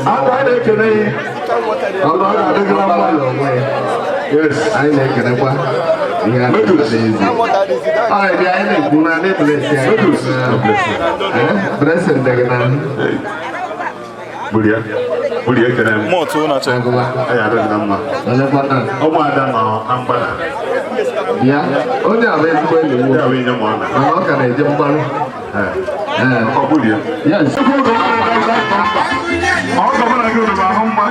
akwa anyị na-ekele gị. Ọ ga-adị gị na mma n'onwe ya. Yes. Anyị na-ekelekwa ihe a na-eme n'ezi. Ọ bịa anyị na-ekwu na ndị bless anyị. Blessing dị gị na. Burie. Burie ekele m. Mụ otu na-achọ. Anyị adịghị na mma. Ụmụada nọ na mgbada. Bịa, onye a bụ ezigbo enyi m. Ya bụ inye ụmụada. Mana ọ ka na-eje mgbaru. Ọ burie. Yes. Ọ gọvanọ gị rụrụ ahụ mma.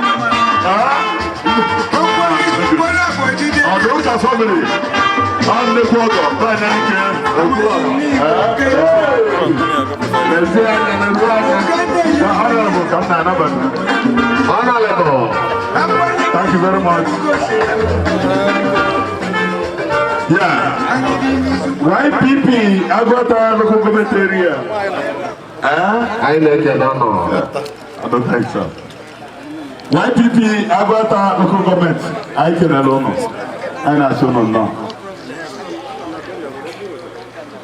Ọ dị ụka family. Ọ nnekwu ọgọ, baa ike. Mezie anya, mezie anya. The honorable ka m na-anabata. Honorable. Thank you very much. Yeah. YPP, Agwata Local Government Area. Anyị na-ekele ọnụ. I don't think so. YPP, Agwata Local Government. Anyị kelere ụnụ. Anyị na-asị ụnụ nnọọ.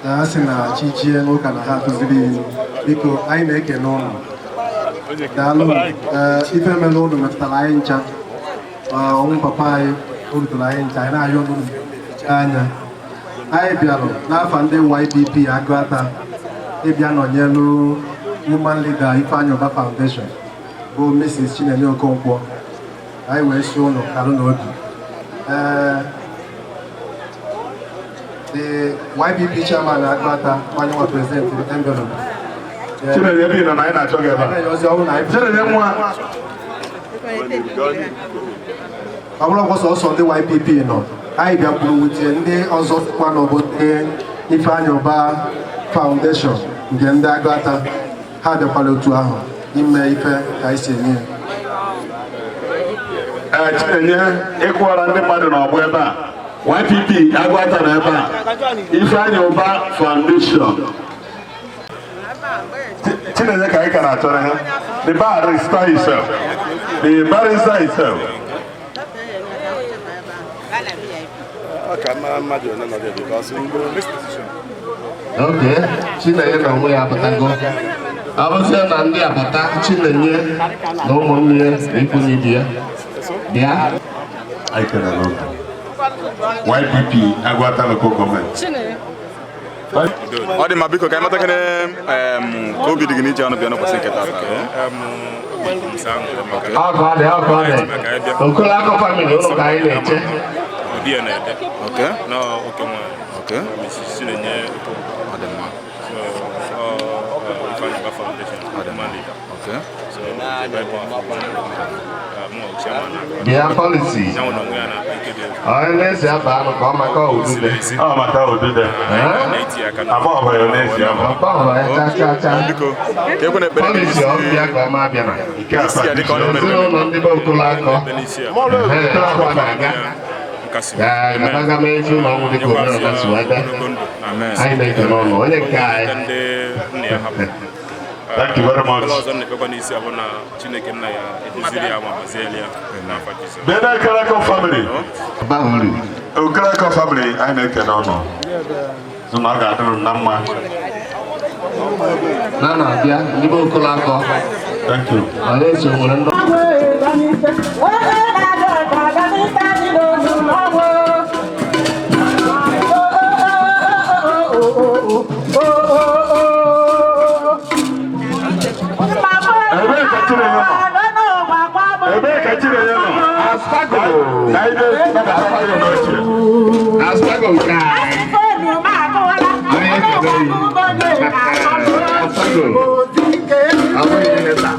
Na a sị na chi jie n'ụka na ha akụziri ilu. Biko anyị na-ekele ụnụ. Daalụ. Ife mere ụnụ metụtara anyị ncha. Ọnwụ papa anyị o rutere anyị ncha, anyị na-ayọ ụnụ anya. Anyị bịarụ n'afa ndị YPP Agụata ịbịa nọnyelu Woman Leader Ifeanyi Uba Foundation bụ Mrs. Chinenye Okonkwo. Anyị wee sị ụnụ kalụ n'obi. The YPP chairman Agụata onye nwa president the envelope. Chinenye bi nọ na anyị na-achọ gị ebe a. Chinenye nwa. Ọ bụrụ ọgwọ sọsọ ndị YPP nọ, anyị bịakwuru wutie ndị ọzọ kwa n'obodo Ifeanyi Uba Foundation nke ndị Agụata. Ha bịakwara otu ahụ ime ife ka anyị si eme ya. Chinenye ịkwụwara ndị mmadụ n'ọgbọ ebe a. YPP Agụata nọ ebe a. Ifeanyi Uba Foundation. Chinenye ka anyị ka na-achọrọ ha. The barrister himself. The barrister himself. Okay, Chinenye na onwe ya apụtago. Ọ bụzie na ndị apụta, Chinenye na ụmụnne ya na ikwu na ibe ya. Bịa. Anyị kelere ụnụ. YPP Agụata Local Government. Ọ dị mma, biko ka anyị matakene ka obi dị gị n'iji ọnụ bịa n'ụbọchị nke taata. Ọ ka ọ dị, ọ ka ọ dị. Okolakọ family ụlọ ka anyị na-eche. Okay. Okay. Ọ dị mma. Okay. Bịa policy. Onye na-esi aba anụ ka ọ maka odude. Ọ maka odude. Abụọ bụ ya na-esi aba. Abụọ bụ ya cha cha cha. Policy ọ bịa ka ọ ma abịa na. Ezinụlọ ndị be Okolakọ. Akwa na-aga. Gabaga m ezi ụlọ ọgwụ dịka omenala si wee bịa. Anyị na-ekele ụlọ onye nke anyị. Thank you very much. Bena Okereke family. Okereke family, anyị na-ekele ụnụ. Ụnụ ọ ga-adịrị na mma. Na na-abịa ndị be Okolakọ. Thank you. Ọ na-eso nwere ndị. Ebee ka Chinenye nọ? Aspago. Aspago nke anyị. Anyị ekele gị. Aspago. Ọ bụghị ihe taa.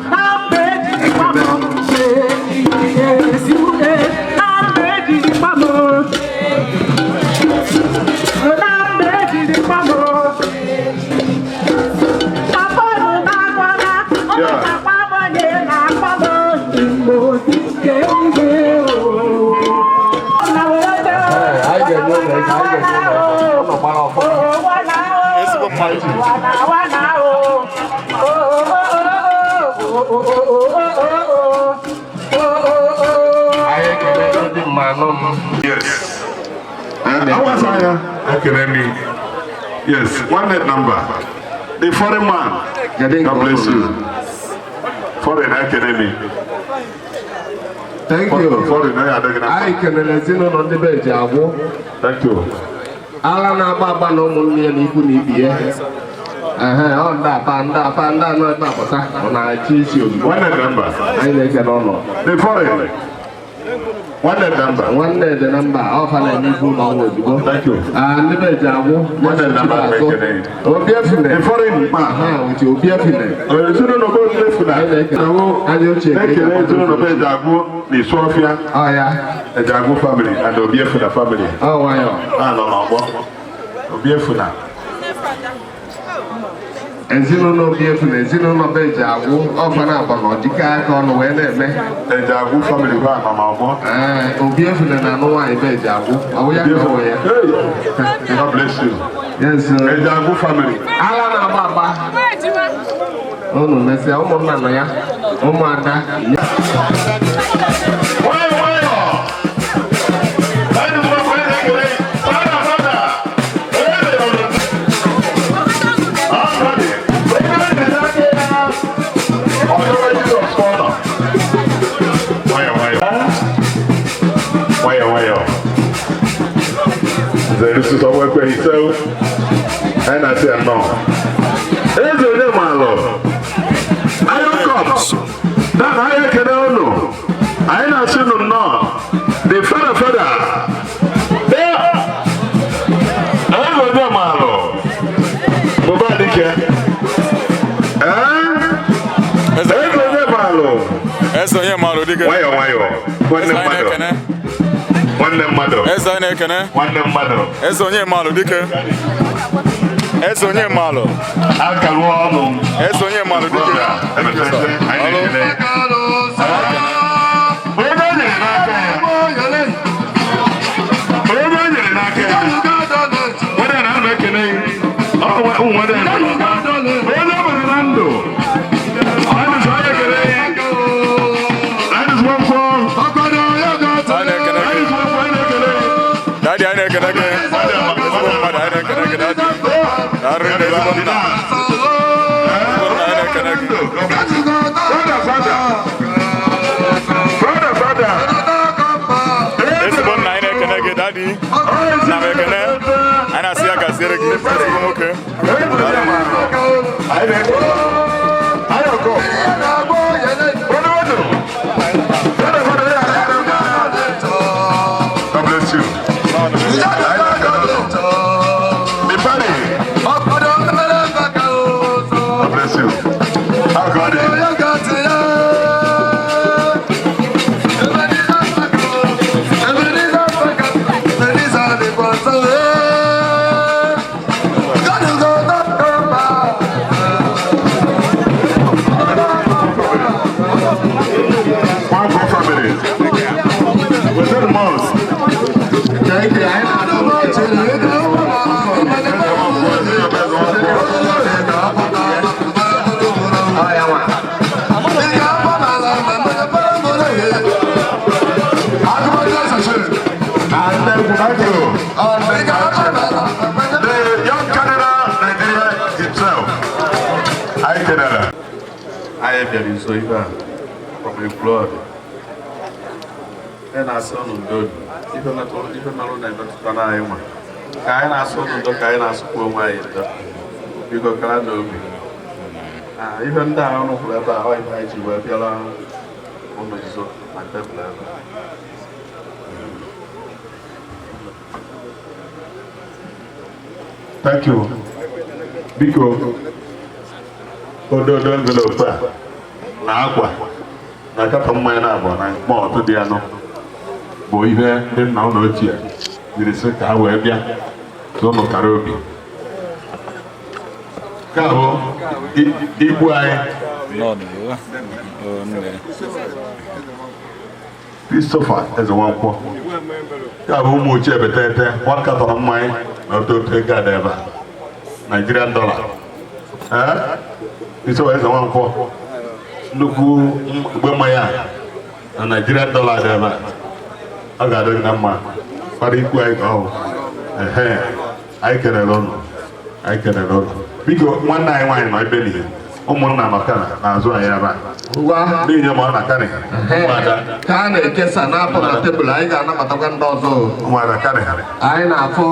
Ezigbo mmadụ. na-anụ m. Yes. Awasa anya ekele mi. Yes, one net number. The foreign man. God bless you. Foreign ekele mi. Thank you. Foreign onye adịghị na. Anyị kelere ezinụlọ ndị be ji agwụ. Thank you. Ala na-agba agba na ụmụnne ya na ikwu na ibi ya. Ehe, ọ ndị apa ndị apa ndị anọ ebe apụta ọ na-achị isi ozugbo. Nwanne dị mba. Anyị na-ekele ụlọ. The foreign. Nwanne dị mba. Nwanne dị na mba, ọ fa na-eme ikwu na ọnwa ozugbo. Thank you. Ah, ndị be ji agwụ. Nwanne dị na mba na-ekele. Obi efine. The foreign man. Aha, uche obi efine. Ezinụlọ be obi efuna. Anyị na-ekele. Anyị ochie ka eji Na-ekele akwado ezinụlọ be eji agwụ na Isuofia. Ọ ya. Eji agwụ family and Obi Efuna family. Ọ nwayọ. Ha nọ n'ọgbọ. Obi Efuna. Ezinụlọ obi efu na ezinụlọ be ji agwụ ọfa na agba na ọdịka aka ọnụ wee na-eme. Eji agwụ family ha nọ n'ọgbọ. Ee, obi efu na na-anụ nwaanyị be ji agwụ. Ọ bụ ya ka ọ wụ ya. Hey, God bless you. Yes, sir. Eji agwụ family. Ala na-agba agba. Unu mesịa ụmụnna nọ ya, ụmụada. Nwayọ nwayọ. Anyị nụrụ ọkụ anyị na-ekele. Fada fada. Onye mere ọrụ. Ọ dị. Onye mere n'aka ya. Ọdọrọ Jizọs ka ọ nọ. Nwayọ nwayọ. Nwayọ nwayọ. Nze Lusus ọnwa ekweghị ise o. Anyị na-asị ya nnọọ. Eze onye maalụ. Iron Cups. Na na anyị ekele unu. Anyị na-asị unu nnọọ. The fada fada. Eze onye maalụ. Bụba dike. Ee? Eze onye maalụ. Eze onye maalụ dike. Nwayọ nwayọ. Nwanne Eze anyị mmadụ. na-ekene. Nwanne mmadụ. Eze anyị na-ekene. Nwanne mmadụ. Eze onye maalụ dike. Eze onye maalụ. Akaruo ọnụ. Eze onye maalụ dike. Anyị na-ekele. Onye o nyere n'aka ya. Onye o nyere n'aka ya. Nwanne na ana m ekele gị. Ọ nwa ụmụ nwanne ya. Onye o mere na ndụ. Anyị sọ anyị ekele gị. Anyị sọ nkwọ. Anyị na-ekene gị. Anyị sọ nkwọ anyị na-ekele gị. Daddy anyị na-ekene gị. Ezigbo mmadụ anyị na-ekene gị daddy. Darị na ezigbo nna. Ezigbo nna anyị na-ekene gị. Fada fada. Fada fada. Ezigbo nna anyị na-ekene gị daddy. Na m ekene. Anyị na-asị ya gaziere gị ezigbo nwoke. Anyị na-ekele. Anyị ọkọ. Onye ọdụ. Fada fada ya. God bless you. The party. God bless you. How God is. One for family. Within months. Thank you. Anyị na-atụ Ọ ya nwa. Thank you. The young Canada, Nigeria himself. I Canada. Anyị bịara nso ibe a from Ekwulọbịa. Anyị na-asị ụnụ ndo ife merụ na-emetụta n'anyị nwa. Ka anyị na-asụ ụnụ ndo ka anyị na-asụkwa onwe anyị ndo. Biko kara n'obi. Ah, ife ndị a ụnụ hụrụ ebe a ọ ife anyị ji wee bịara ụnụ nso na tebụl ebe a. Thank you. Biko, ododo envelope a na akwa na katọ mmanya na abụọ na mọtụ dị anọ bụ ihe ndị nna ụlọ ochie jiri sị ka ha wee bịa n'ụlọ kara obi. Nke a bụ ikwu anyị Christopher Ezenwankwo. Nke a bụ ụmụ ochie betete nwa katọrọ mmanya na ototo ego a dị ebe a. Nigerian dollar. Ee? Christopher Ezenwankwo nnukwu igbe mmanya a na Nigerian dollar dị ebe a. Ọ ga-adị gị na mma. Kwado ikwu anyị ka ọ bụ. Ehe, anyị kelere ụnụ. Anyị kelere ụnụ. Biko, nwanne anyị nwaanyị nọ ebe niile. Ụmụnna nọ kana n'azụ anyị ebe a. Ngwa. Ndị inyom ọ na kanị. Ụmụada. Ka a na-ekesa na-apụ na tebụl, anyị ga-anabatakwa ndị ọzọ o. Ụmụada kanị. Anyị na-afụ.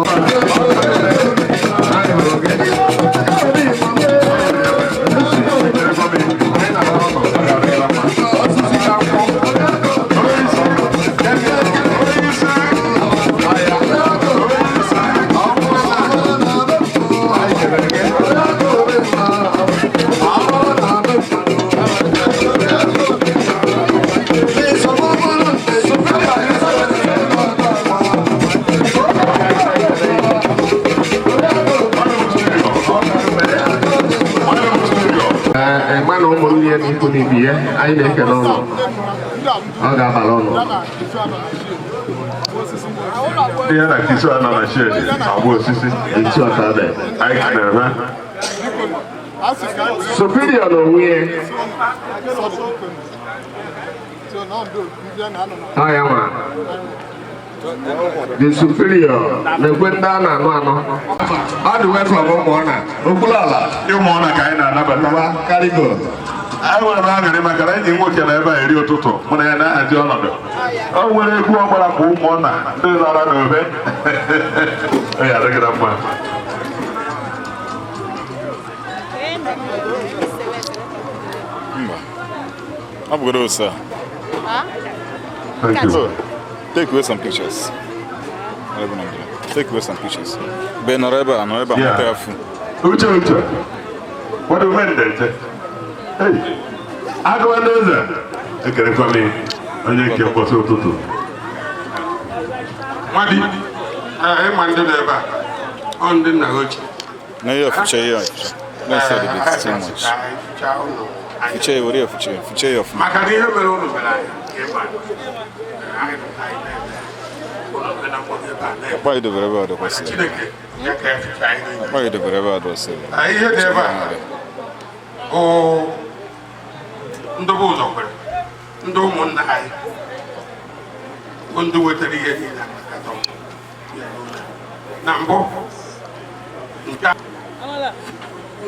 Ee, ma na ụmụnne ya na ikwu na ibe ya, anyị na-ekele ụnụ. Ọ ga-abalị ụnụ. Ndị ya na Kisu a nọ na shedi agba osisi. Etu ọta dị. Anyị kelere ha. Superior n'onwe ya. Ọ ya nwa. The superior na-ekwe ndị a na-anụ anụ. Ọ dị wee from ụmụọna. Okwuluala. Ụmụọna ka anyị na-anabata. Karigo. Anyị nwere m aṅụrị maka na enyi m nwoke na ebe a eri ụtụtụ mụ na ya na-ahazi ọnọdụ. O nwere egwu ọ gbara mgbe ụmụọna ndị lara n'obe. Ọ ya adịghị na mma. Mba. Ọ bụgodo otu a. Thank you. So, take away some pictures. Take away some pictures. Be nọrọ ebe a, nọrọ ebe a, Yeah. nweta ya fu. Uche uche. What do men dey? Hey. Agụwa ndị eze. Ekelekwa m onye nke mgbọsị ụtụtụ. Nwadi, ịma ndị nọ ebe a, ọ ndị nna ochie. Na ihe ofuche, ihe ofuche. Don't say the bit too much. Fuche ya, were ya fuche ya, fuche ya ọfụma. Maka na ihe mere ụnụ mere anyị, ịma anyị nọ anyị na-eme. Ụnụ mere na mgbọdụ ebe a na-eme. Akpa idobere ebe a dọkwasịrị. Chineke ya ka ya ficha anyị niile. Akpa idobere ebe a dọkwasịrị. Ihe dị ebe a bụ ndị bụ ụzọ kwere, ndị ụmụnna anyị bụ ndị wetara ihe niile atọ na mbụ nke a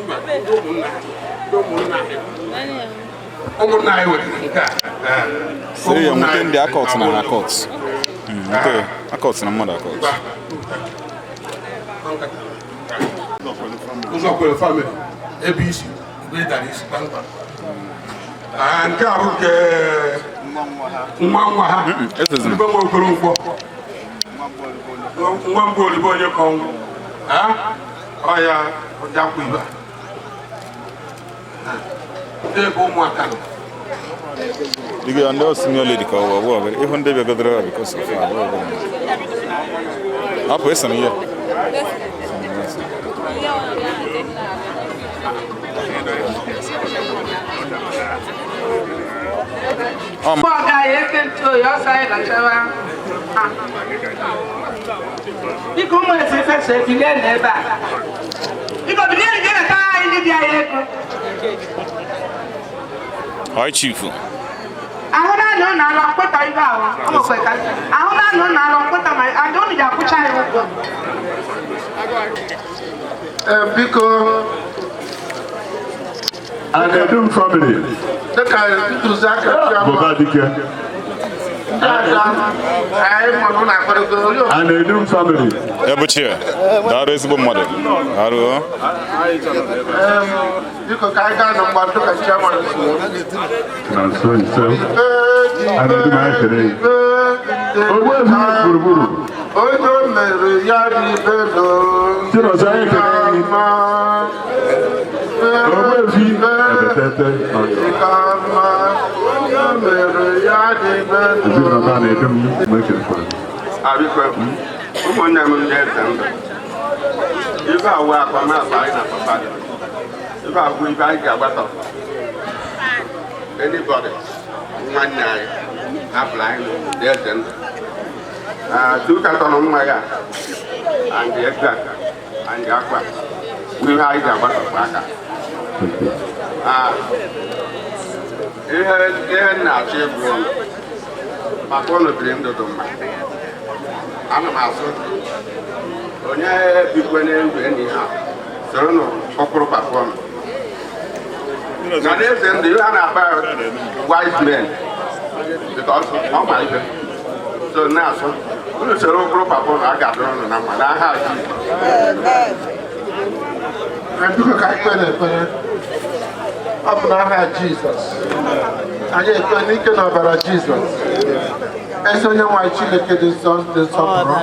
mba, ndị ụmụnna anyị, ndị ụmụnna anyị wetara nke a. Sịrị ya nwute ndị akọt na akọt. Nwute ya, akọt na mmadụ akọt. Ụzọ kwere family ebe isi ebe ị dara isi kpamkpam. Nke a bụ nke nwa nwa ha Ezezina. Ndị nwa okoro nkwọ nwa mbụ olibo onye ka ọnwụ ọ ya jakwa ibe ndị ebe ụmụaka nọ. Digo ya ndị ọ senior lady ka ọ bụ, ọ bụ ịhụ ndị bịagodoro ya because of her, ọ bụ ọ bụ. Hapụ ịsị na ihe. Ọga ya eke ntụ oyi ọsọ anyị lachawa. Biko ụmụ ezi fesa ebilie n'ebe a. Biko bilie jee nata anyị ndị dị anyị ego. Hi, Chief. Ahụ naanị ụnụ alọ mkpụta ibe ahụ. Ọ nwekwa ka ahụ naanị ụnụ alọ mkpụta ma ada ụnụ ji akwụcha anyị ụgwọ. Biko. Anedum family. Dịka ntụziaka chiama. Bụba dike. Ndị ada anyị mụrụ na akwadego onye Anedum family. Ebuchi, daalụ ezigbo mmadụ. Daalụ. Biko ka anyị gaa na mgbado ka chiama si wee. Na nso nso. Anedum anyị kere. Ogbu ebi gburugburu. Onye mere ya n'ibe nọ. Chinọzọ anyị kere. Ogbu ebi ebetete. Onye mere ya n'ibe nọ. Ezinụlọ Anedum mgbe ekerekwara. Abikwe, ụmụnne m ndị eze ndụ. Ibe awụ akwa m akwa anyị na papa dị. Ibe awụ ibe anyị ga-agbata. Anybody, nwanne anyị, hapụrụ anyị ndị eze ndụ. Tuka tọrọ mma ya, and eze and akwa, ihe anyị ga-agbasapụ aka. Ihe m na-achọ ịgwụ ụnụ, maka ụnụ biri ndụ dị mma. Ana m asụ onye bikwe n'egwu enyi ha soro n'ụkpụrụ papa m. Na n'eze ndụ ihe a na-akpa wise men because ọ ma ife. So na-asụ unu soro ụkpụrụ papa unu, a ga-adụrụ unu na mma n'aha Jizọs. Biko ka anyị kpere ekpere. Ọ bụ n'aha Jizọs. Anyị ekpe n'ike na ọbara Jizọs. Ezi onye nwe anyị Chineke dị nsọ dị nsọpụrụ.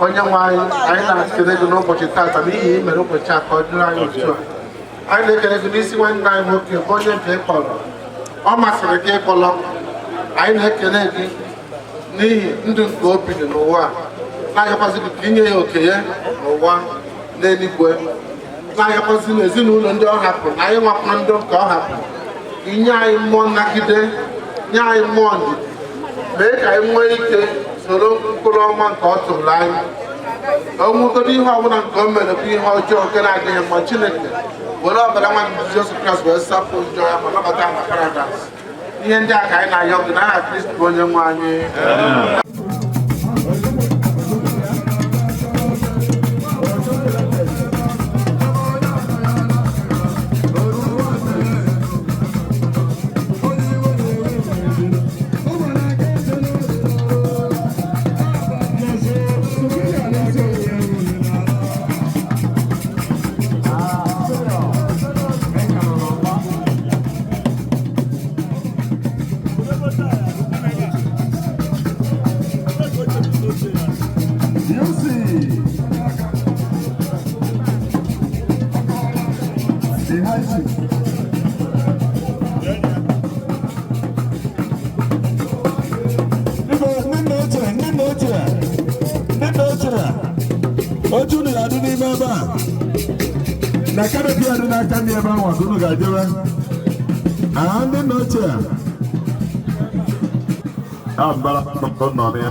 Onye nwe anyị, anyị na-ekele gị n'ụbọchị tata n'ihi i mere ụbọchị a ka ọ dịrị anyị otu a. Anyị na-ekele gị n'isi nwanne anyị nwoke bụ onye nke ịkpọrọ. Ọ masịrị gị ịkpọrọ. Anyị na-ekele gị n'ihi ndụ nke o biri n'ụwa a. Na-ayọkwasị gị ka inye ya oke ya n'ụwa n'eluigwe. Na-ayọkwasị n'ezinụlọ ndị ọ hapụrụ na anyị nwakwa ndụ nke ọ hapụrụ. Inye anyị mmụọ nnagide, nye anyị mmụọ ndidi, mee ka anyị nwee ike soro mkpụrụ ọma nke ọ tụrụ anyị. O nwegoro ihe ọbụla nke o mere bụ ihe ọjọọ nke na-adịghị mma, Chineke were ọbara nwa Jizọs Kraịst wee sapụ njọ ya ma nabata ya na paradaịs. Ihe ndị a ka anyị na-ayọ gị n'aha Kristi bụ onye nwe anyị. Otu unu ga-adị n'ime ebe a na kanopi a dị n'aka ndị ebe ahụ ka unu ga-ejewe. Aha ndị nna ochie a mbara nọ na ya.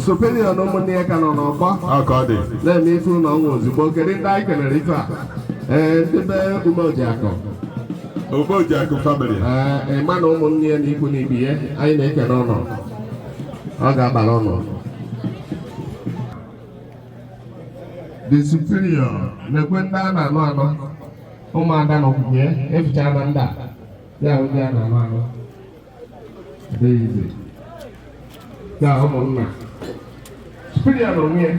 Superior na ụmụnne ya ka nọ n'ọgbọ. Ọ ka ọ dị. Na-eme ife ụlọ ọnwụ ozugbo. Kedu ndị anyị kelere ife a? Ee, ndị be Umeojiakụ. Umeojiakụ family. Ee, ịma na ụmụnne ya na ikwu na ibe ya anyị na-ekele ụnụ. Ọ ga-abara ụnụ. The superior na-ekwe ndị a na-anụ anọ. Ụmụada na okwukwe ya efichara ndị a. Ya bụ ndị a na-anụ anọ. Adịghịzi. Ya ụmụnna. Superior na onwe ya.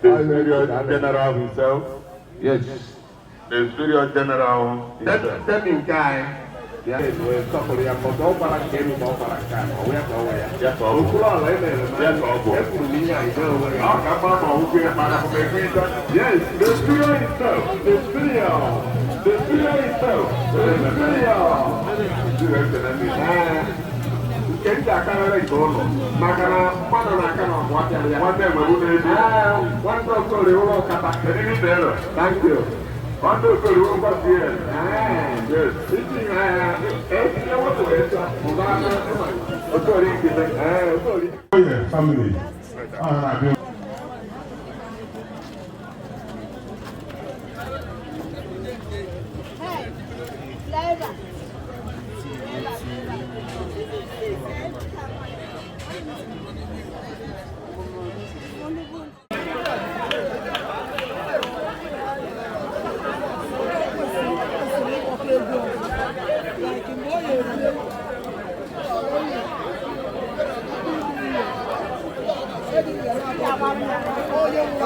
The superior general himself. Yes. The superior general himself. Tell him, guy. Ya wee sọpụrụ ya maka ọ gbara nke elu ma ọ gbara nke ala, ọ wee ka ọ wee ya. Ya ka ọ bụ. Okpuru ala emere m Ya ka ọ bụ. Ekwuru m ihe a ide onwe ya. Ọ ka mma ma ọ wụkwa ya mana ọ bụ ekwe ịta. Yes, the superior himself. The superior. The superior himself. The superior. Ee, nke m ji akarịrị nke ụlọ maka na mmadụ na-aka na ọgụ abịara ya. Nwata enwegbu n'ebi. Ee, nwata Okorie ụlọ ọkata. Kedu ihe ị na-ere? Thank you. Nwata Okorie ụlọ CN. Yes. Iji etinye moto wee chọọ, ụba aka Okorie nkịtị. Ee, Okorie. Oye family. Ọ na-abịa.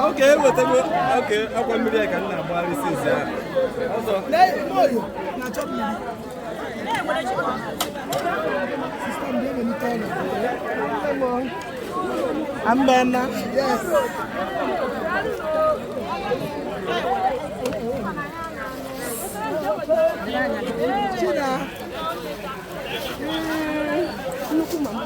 Okay, wetego. Okay, akwa mmiri a ka m na-agbagharị since ahụ. Ọzọ. Ambana. Yes. Chida. Nnukwu mama.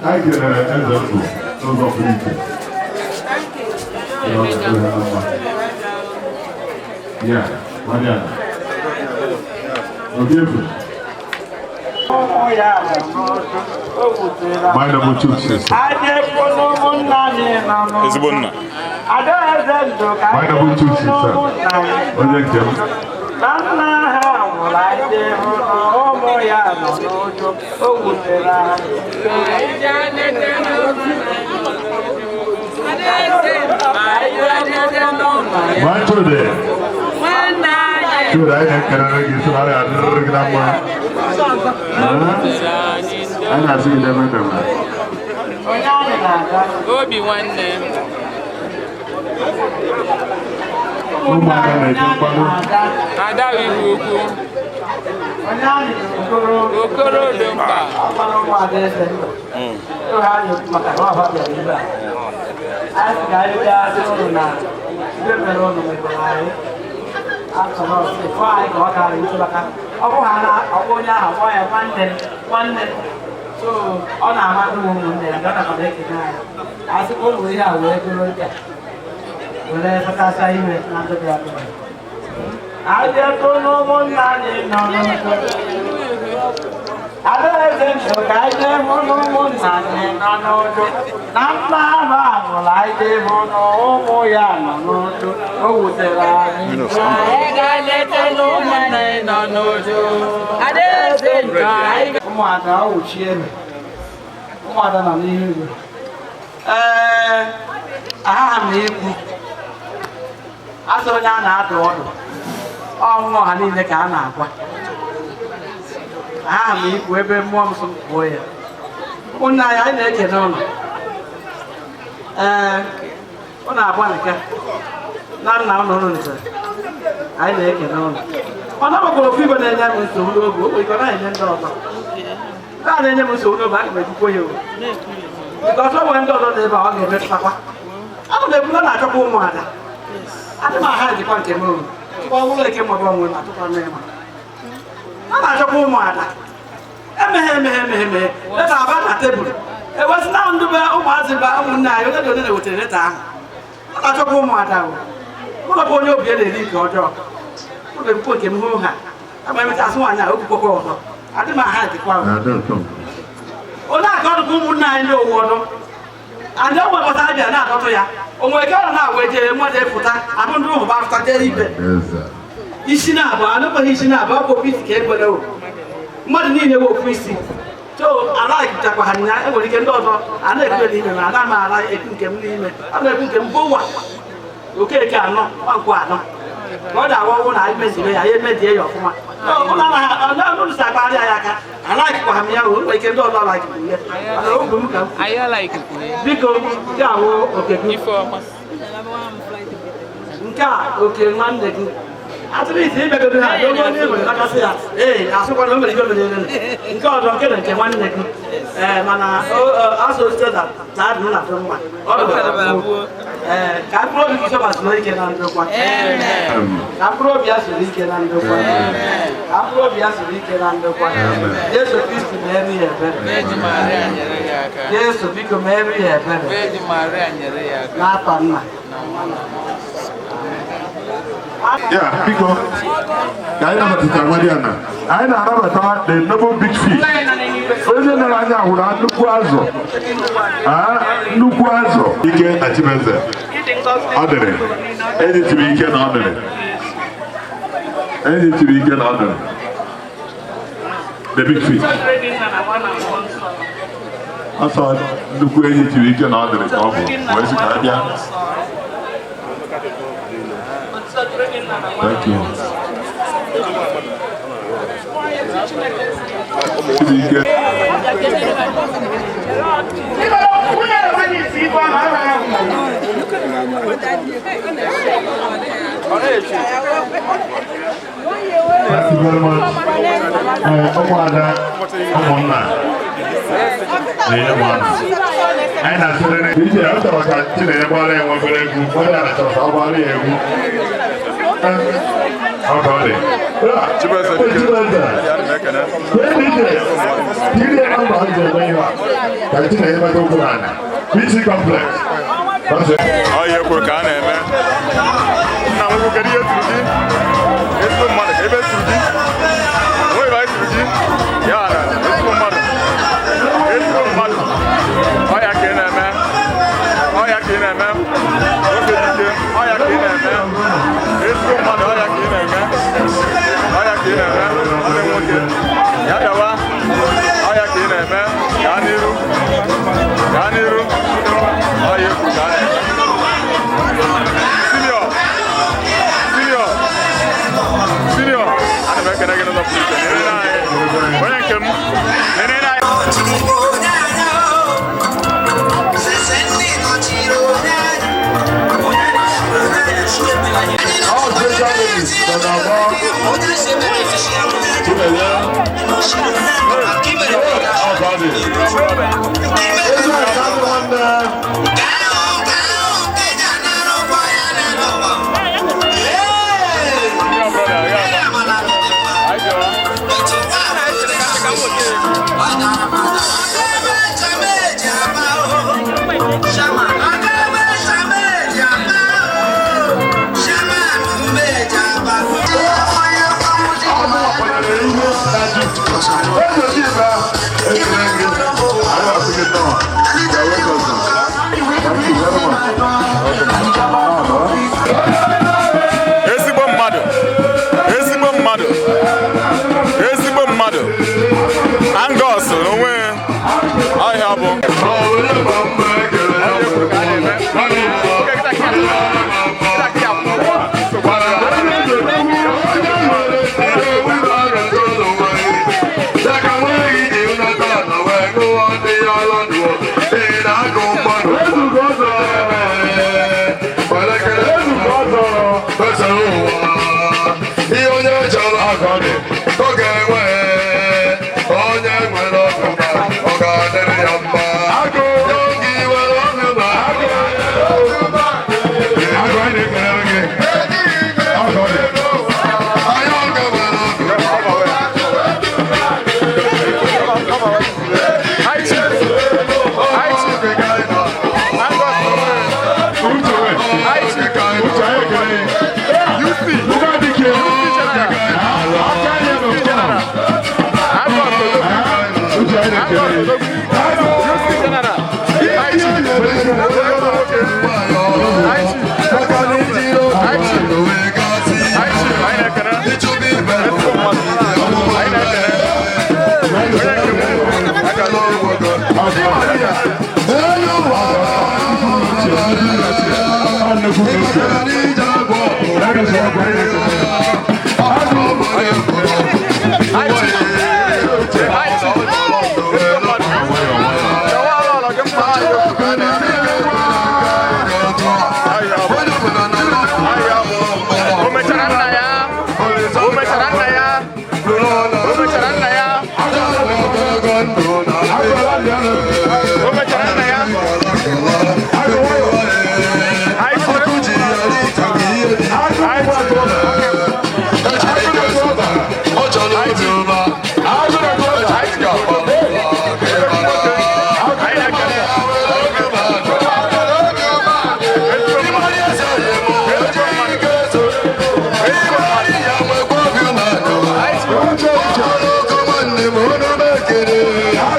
Anyị kelere eze ndụ n'ụzọ pụrụ iche. Ya, Mariana. Obi efu. My number two sister. Ezigbo nna. My number two sister. Onye nke m. Na nna ha nwụrụ anyị hụ na ụmụ ya nọ n'ụjọ o wutere anyị. Ma Chude. Chude, anyị na-ekelere gị sị na ọ ga-adịrịrị gị na mma. Anyị na-asị gị deme deme. Obi nwanne. Ụmụaka na-eji mkpado. Ada ihu ukwu. Okoro dị mkpa. Ọ bụ ha na onye ahụ kpọọ ya nwanne nwanne so ọ na-amadụ ụmụnne ya ọ nakọta ekene anyị asịkwa ụmụ ihe a wee goro nke were sachasịa ime na ndụ dị akụ abịakọ n'ụmụnna anyị nọ n'ụzọ Adaeze ndụ ka anyị jee hụ n'ụmụnna anyị nọ n'ụjọ na nna ahụ anwụrụ anyị jee hụ na ụmụ ya nọ n'ụjọ o wutere anyị. Anyị ga-eleta n'ụmụnna anyị nọ n'ụjọ. Adaeze ndụ anyị. Ụmụada ọwụchie eme ụmụada nọ n'ihu igwe. Ee, aghaghị m ikwu asị onye a na-adụ ọdụ ọnwụ ọha niile ka a na-agwa. Aghaghị m ikwu ebe mmụọ m so m kwuo ya. Ụmụnne anyị anyị na-ekene ụlọ. Ee, ụnụ agbalịka na nna ụnụ ụnụ nze anyị na-ekene ụlọ. Mana ọ nwekwara ofu igwe na-enye m nsogbu n'obi, o nwere ike ọ naghị enye ndị ọzọ. Ndị a na-enye m nsogbu n'obi, aga m ekwukwo ya o. Nke ọzọ nwere ndị ọzọ na ebe a ọ ga-emetụtakwa. Ana m ekwu na na-achọkwa ụmụada. Adị m aha ejikwa nke m o. Ọ bụrụ eke maọbụ onwe m atụkwa m ịma. A na-achọkwa ụmụada. Emeghe emeghe emeghe emeghe. Leta aba na tebụl. Ewesị na ndị be ụmụazị ba ụmụnne anyị onye dị onye na-ewetara leta ahụ. A na-achọkwa ụmụada o. Ụlọ bụ onye obi ya na-eri nke ọjọọ. Ụlọ ekwukwo nke m hụ ha. Ama emecha asụ nwaanyị a okwukwokwa ọzọ. Adị m aha ejikwa o. Onye aka ọdụ bụ ụmụnne anyị ndị owu ọdụ. Anyị o nwebọta abịa na-adọtụ ya. O nwere ike ọ na-agwa eje mmadụ efụta abụ ndị ụmụ gbafụta jee ibe. Isi na-abụ anụkwaghị isi na-abụ ọ bụ ofu isi ka ekwere o. Mmadụ niile bụ ofu isi. So ala chakwa ha nya enwere ike ndị ọzọ a na-ekwe n'ime ma ana m ala ekwu nke m n'ime. A na-ekwu nke m bụ ụwa. Okeke anọ, nwankwo anọ. Ka ọ ga-awa ọnwụ na anyị meziri ya, ya emedie ya ọfụma. Ụlọ anaghị si akpagharị anyị aka. Alaikikwa m ya o, nwere ike ndị ọzọ alaikikwu ya. Mana ogwe m ka m. Biko, nke a wụ oke gị. Nke a oke nwanne gị. Atụrụ isi ibegodo ha, dogo onye nwere nakasị ya. Ee, asụkwana o mere ibe mere ere. Nke ọzọ nke na nke nwanne gị. Ee, mana asụ osisi na adị na adị mma. Ọ dịbara gboo. Ee, ka mkpụrụ obi gị sọba ike na ndokwa. Ka mkpụrụ obi ya siri ike na ndokwa. Ka mkpụrụ obi ya siri ike na ndokwa. Jesu Kristi meere ya ebere. Jesu biko meere ya ebere. N'afa nna. Ya, biko, ka anyị nabatara Mariana. Anyị na-anabata the noble big fish. Onye nere anya hụrụ nnukwu azụ. Nnukwu azụ. Ike na Chibueze. Ọ dịrị. Enyi tiri ike na ọ dịrị. Enyi tiri ike na ọ dịrị. The big fish. Ọsọ nnukwu enyi tiri ike na ọ dịrị ka ọ bụ. Wee sị ka a bịa. Thank you. Chibuike. Thank you very much. Ụmụada, ụmụnna, na-enye m ọnụ. Anyị na-asịrị iche ọ chọrọ ka Chinenye gbara ya nwa obere egwu, onye a chọrọ ka ọ gbara ya egwu. Ọ ka ọ dị. Chibueze Chibueze. Kiri nọmba ọ ji eme ihe a, ka Chinenye meta okwu n'ala. BC complex. Ọ ihe kwuru ka a na-eme. Nna m ukwu, kedu ihe tụrụ gị? Ezigbo mmadụ, ka ebe tụrụ gị? Onwe ebe anyị tụrụ gị? Ya na ezigbo mmadụ. Ezigbo mmadụ. Ọ ya ka ị na-eme. Ọ ya ka ị na-eme. Nwoke dike, ọ ya ka ị na-eme. Ezigbo mmadụ, ọ ya ka ị na-eme. Ọ ya ka ị na-eme. Nwanne m nwoke. Ya bịawa. Ọ ya ka ị na-eme. Gaa n'iru. Gaa n'iru. Ọ ya ekwu ka a na-eme. Senior. Senior. Senior. Ana m ekene gị n'ụzọ pụrụ iche. Nenere anyị. Onye nke m. Nenere anyị. Ezigbo mmadụ, ezigbo mmadụ, ezigbo mmadụ. Angus n'onwe ya, ọhịa bụ. Ihe onye chọrọ ọ ga-enwe, onye nwere ọgụma ọ ga-adịrị ya mma. Oge nwere ọgụma. O mechara nna ya. O mechara nna ya. O mechara nna ya. O mechara nna ya. Thank you.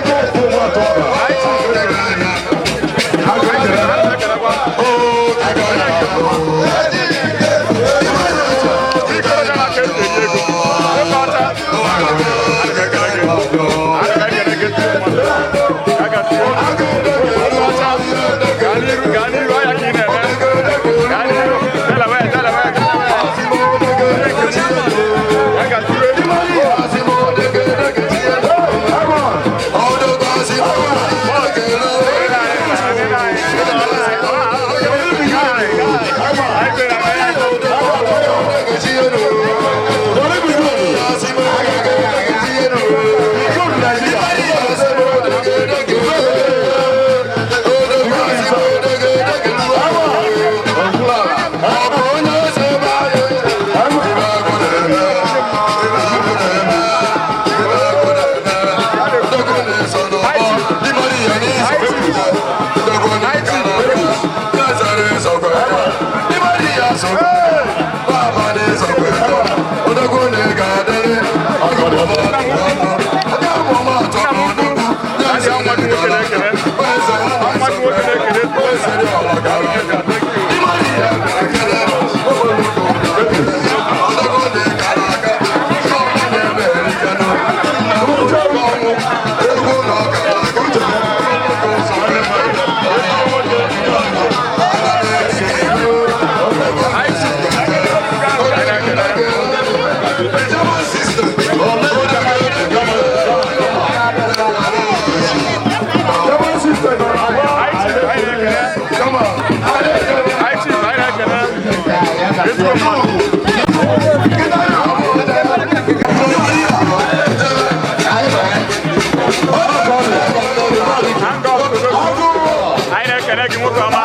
Anyị na-ekene gị nwoke ọma.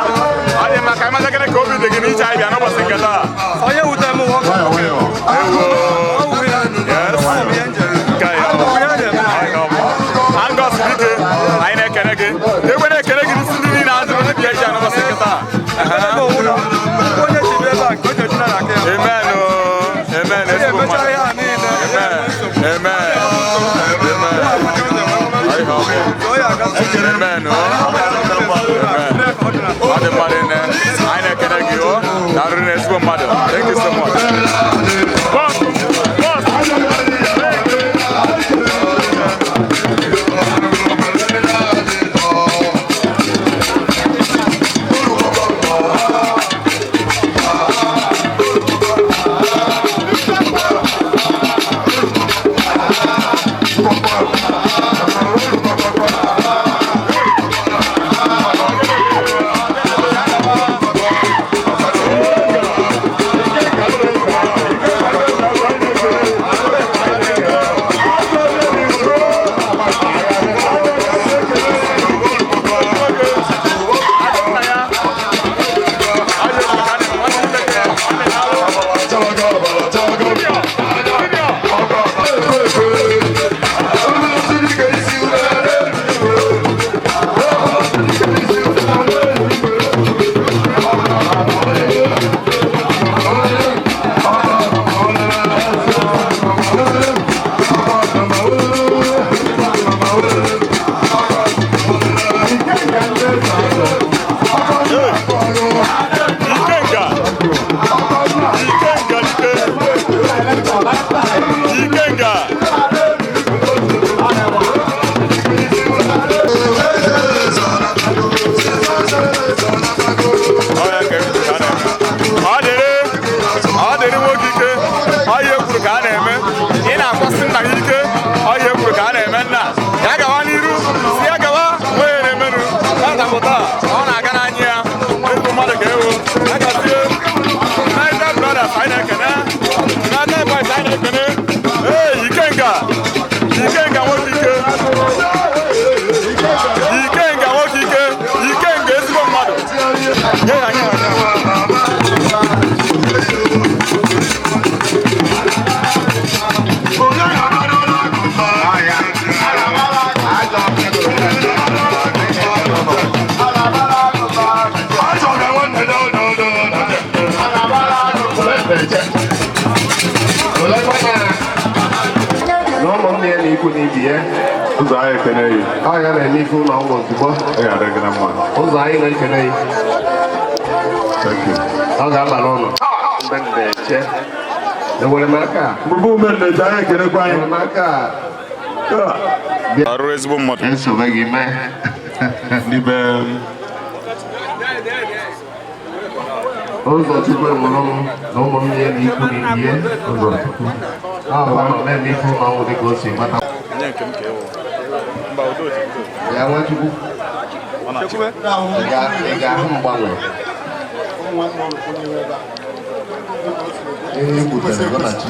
Ọ dị mma ka anyị mata gịnị ka obi dị gị n'ije anyị bịa n'ụbọchị nke taa. Onye wute m nwoke. Ewo. Yes. Nke ya ọ. Angus dike, anyị na-ekene gị. Egwe na-ekene gị n'isi ndị niile azụrụ ndị bịa ije a n'ụbọchị nke taa. Onye ji bịa ebe a nke o ji ejina na aka ya. Amen. Amen. Ezigbo mmadụ. Amen. Amen. Amen. Amen. Ọ dị mmadụ nne. Anyị na-ekene gị o. Darụrụ na ezigbo mmadụ. Thank you so much. Boss, boss. Na ụmụnne ya na ikwu na ibi ya. Ụzọ anyị ekene gị. Ọ ya na-eme ife ụlọ ọgwụ ozugbo. Ọ ga-adị gị na mma. Ụzọ anyị na-ekene gị. Thank you. Ọ ga-aba n'ụlọ. Mgbe m na-eche. Enwere m aka a? Mbụbụ ume na-eche anyị ekenekwa anyị. Enwere m aka a? Arụ ezigbo mmadụ. Nsogbu gị mee. Ndị be Ụzọ Chukwu nwụrụ m na ụmụnne ya na ikwu na ibi ya. Ụzọ Chukwu. Ọ bụ nọ na-eme ife ụlọ ọgwụ dịka o si mata. Onye nke m ka ewu. Mba, udo dị, udo dị. Ya Nwachukwu. Ị ga-ahụ mgbanwe. Ihe i butere gị na chi.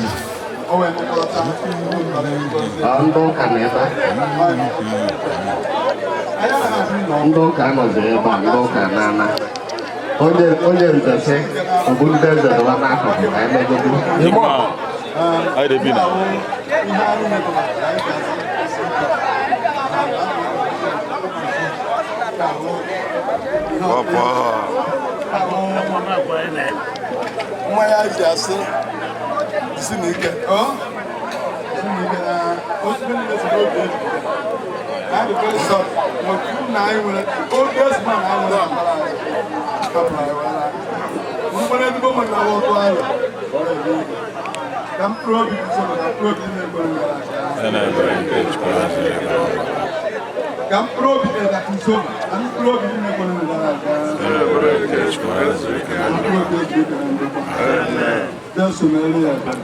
Ndị ụka nọ ebe a. Ndị ụka anọziri ebe a, ndị ụka na-ana. Onye nze sị, ọ bụ ndị eze dọwa n'akụkụ ka emegodu. Anyị dị bi na. Mmanya ji asị si n'ike ọ si n'ike na otu niile si n'obi eji anyị dị very sorry maka na anyị nwere obi ezigbo na anyị nwere akpara anyị hapụrụ anyị wara mkpụrụ ezigbo mmadụ na ọtụ arọ ka mkpụrụ obi dị sọrọ na mkpụrụ obi na-ekwere gara ka mkpụrụ obi dị na nsogbu na mkpụrụ obi na-ekwere gara aga mkpụrụ obi eji ike na ndokwa Jesu mere ya ebere.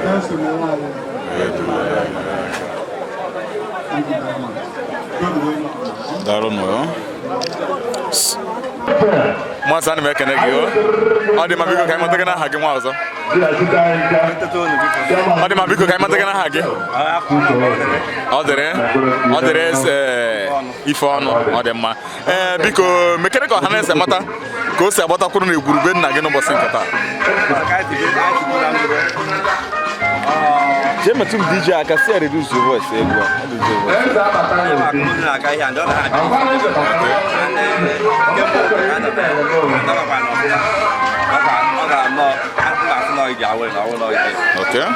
Jesu mere anyị ebere. Thank you very much. God bless you. Daalụ nụ. Maazị, ana m ekene gị o. Ọ dị mma, biko ka anyị mata gị n'aha gị nwa ọzọ. Ọ dị mma, biko ka anyị mata gị n'aha gị. Ọ dịrị ee, ife ọnụ. Ọ dị mma. Ee, biko mekere ka ọha na eze mata ka o si agbatakwuru na igwurube nna gị n'ụbọchị nke taa. Jee metụ m DJ aka si ya reduce your voice egwu a. Reduce your voice. Okay.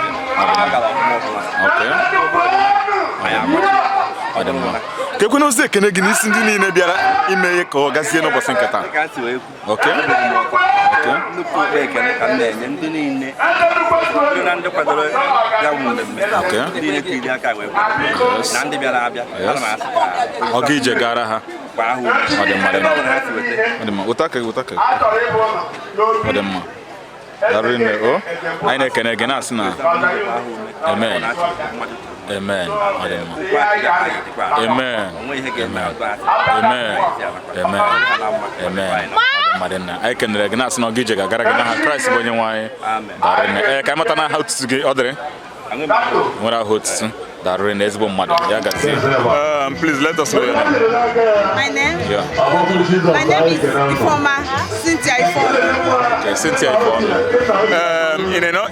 Ọ dị mma. Kekwe n'ozi ekene gị n'isi ndị niile bịara ime ihe ka ọ gazie n'ụbọchị nke taa. Okay. Nnukwu okpe ekele ka m na-enye ndị niile ndị na ndị kwadoro ya bụ mmemme, ndị niile tiri aka wee kwado, na ndị bịara abịa. Ana m asị ka Ọ ga ije gara ha. gbaa ha ume Ọ dị mma, dị ebe mma. ọ bụla ha si weta. Ọ dị mma. Ụta ka gị, ụta ka gị. Ọ dị mma. Daalụ rinne, o. Anyị na-ekene gị na-asị na amen. Amen. Ọ dị mma. Amen. Amen. Amen. Amen. Amen. Ọ dị mma dị nna. Anyị kenere gị na-asị na ọ ga ije ga-agara gị n'aha Kraịst bụ onye nwe anyị. Daalụ rinne. Ee, ka anyị mata n'aha otutu gị, ọ dịrị? Nwere aha otutu. Daalụ rinne, ezigbo mmadụ. Ya gazie. Please let us know your name. My name? Yeah. My name is Ifeoma Cynthia Ifeoma. Okay, Cynthia Ifeoma.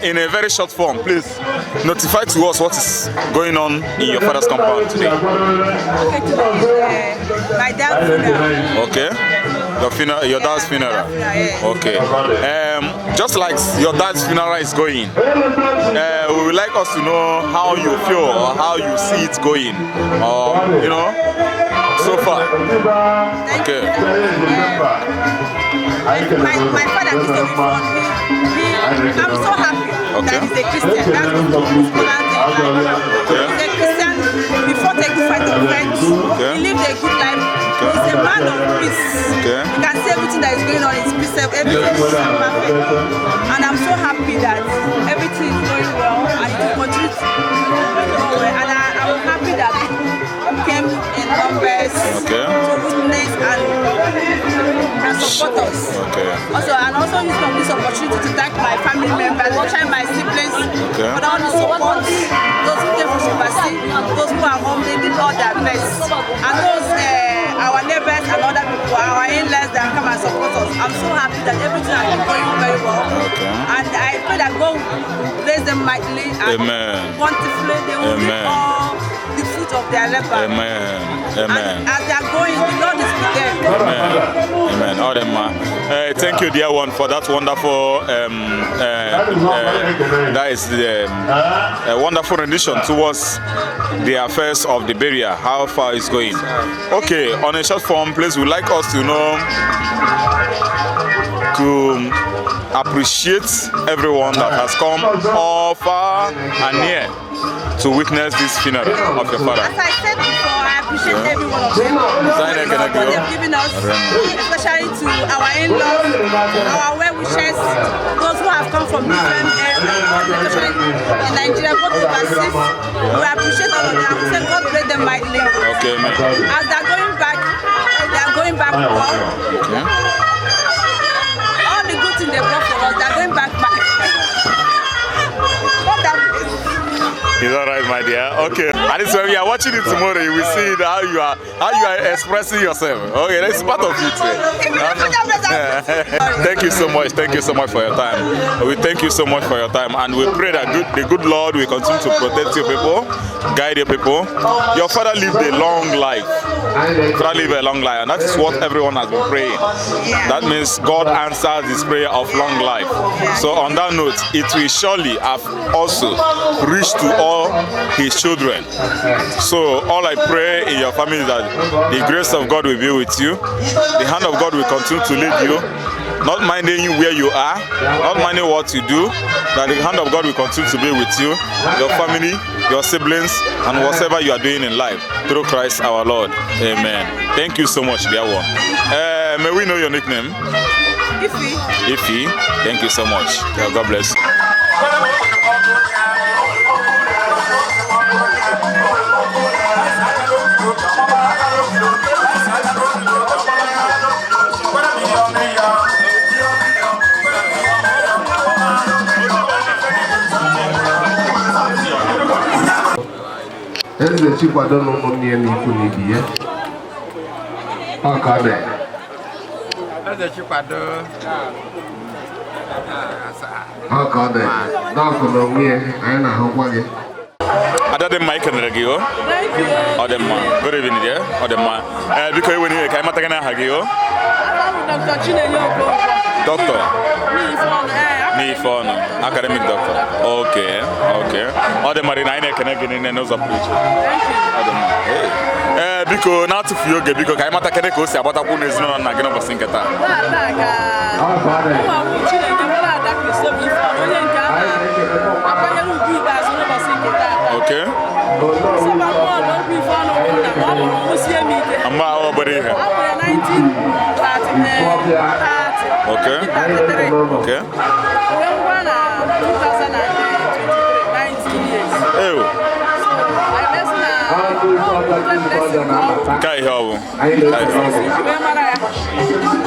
In a very short form, please notify to us what is going on in your father's compound today. Okay, today is my dad's funeral. Okay. Your funeral, your dad's funeral. Okay. Just like your dad's funeral is going, we would like us to know how you feel or how you see it going, or so far. Okay. My father is a he, I'm so happy that he's a Christian. That's the most important thing in life. He's a Christian. He fought a good fight of faith. He lived a good life. He's a man of peace. You can see everything that is going on is peace. Everything is perfect. And I'm so happy that everything is going well and it will continue to go well. And I'm happy that people came in numbers to witness and support us. Also, and also use this opportunity to thank my family members, especially my siblings, for all the support. Those who came from overseas, those who are home, they did all their best. And those our neighbors and other people, our in-laws that come and support us. I'm so happy that everything has been going very well. And I pray that God will bless them mightily and Amen. bountifully. They will Amen. reap all the fruit of their labor. Amen. Amen. And as they are going, the Lord is with them. Amen. Amen. All them, thank you, dear one, for that wonderful, that is the a wonderful rendition towards the affairs of the burial, how far it's going. Okay, on a short form, please, we'd like us to know, to appreciate everyone that has come all far and near to witness this funeral of your father. As I said before, I appreciate every one of them. Zaina For the support they've given us, especially to our in-laws, our well-wishers, those who have come from different areas, especially in Nigeria, both overseas. We appreciate all of them. We say God bless them mightily. Okay, amen. As they're going back, they are going back well. All the good things they brought for us, they're going back back. God have It's all right, my dear. Okay. And it's when we are watching it tomorrow, you will see how you are expressing yourself. Okay, that's part of it. Thank you so much. Thank you so much for your time. We thank you so much for your time, and we pray that the good Lord will continue to protect your people, guide your people. Your father lived a long life. Father lived a long life, and that is what everyone has been praying. That means God answers his prayer of long life. So on that note, it will surely have also reached to all his children. So all I pray in your family is that the grace of God will be with you, the hand of God will continue to lead you, not minding where you are, not minding what you do, that the hand of God will continue to be with you, your family, your siblings, and whatever you are doing in life through Christ our Lord. Amen. Thank you so much, dear one. May we know your nickname? Ify. Ify. Thank you so much. Yeah, God bless you. Chikwado na ụmụnne ya na ikwu na ibe ya. Ọ ka ọ dị. Eze Chikwado. Ọ ka ọ dị. Dọkụ na onwe ya, anyị na-ahụkwa gị. Ada dị mma, ikenere gị o. Ọ dị mma. Good evening dear. Ọ dị mma. Ee, biko ewe n'iwe ka anyị mata gị n'aha gị o. Dr. Chinenye Okonkwo. Doctor. N'ife ọnụ, N'ife ọnụ, academic doctor. Okay, okay. Ọ dị mma na anyị na-ekene gị niile n'ụzọ pụrụ iche. Ọ dị mma. Hey. Ee, biko na-atụfughị oge, biko ka anyị mata kedu ka o si agbatakwu n'ezinụlọ nna gị n'ụbọchị nke taa. Tata ka ụmụ m Chinenye bụrụ Ada Christopher Ifeọnụ, onye nke a na-akwanyere ugwu ikpeazụ n'ụbọchị nke tata. Okay. Sọba mmụọ na okwu Ifeọnụ bụ nna m, ọ mụrụ m sie m ike. Mgbe ahụ obere ihe. Ọ mụrụ ya 1930. Okay. Okay. Wee ngwa na 2023, 19 years. Ew. So, I guess na ọ bụ blessing ka ọ bụ. Nke a ihe ọ bụ. Nke a ihe ọ bụ. Iji wee mara ya.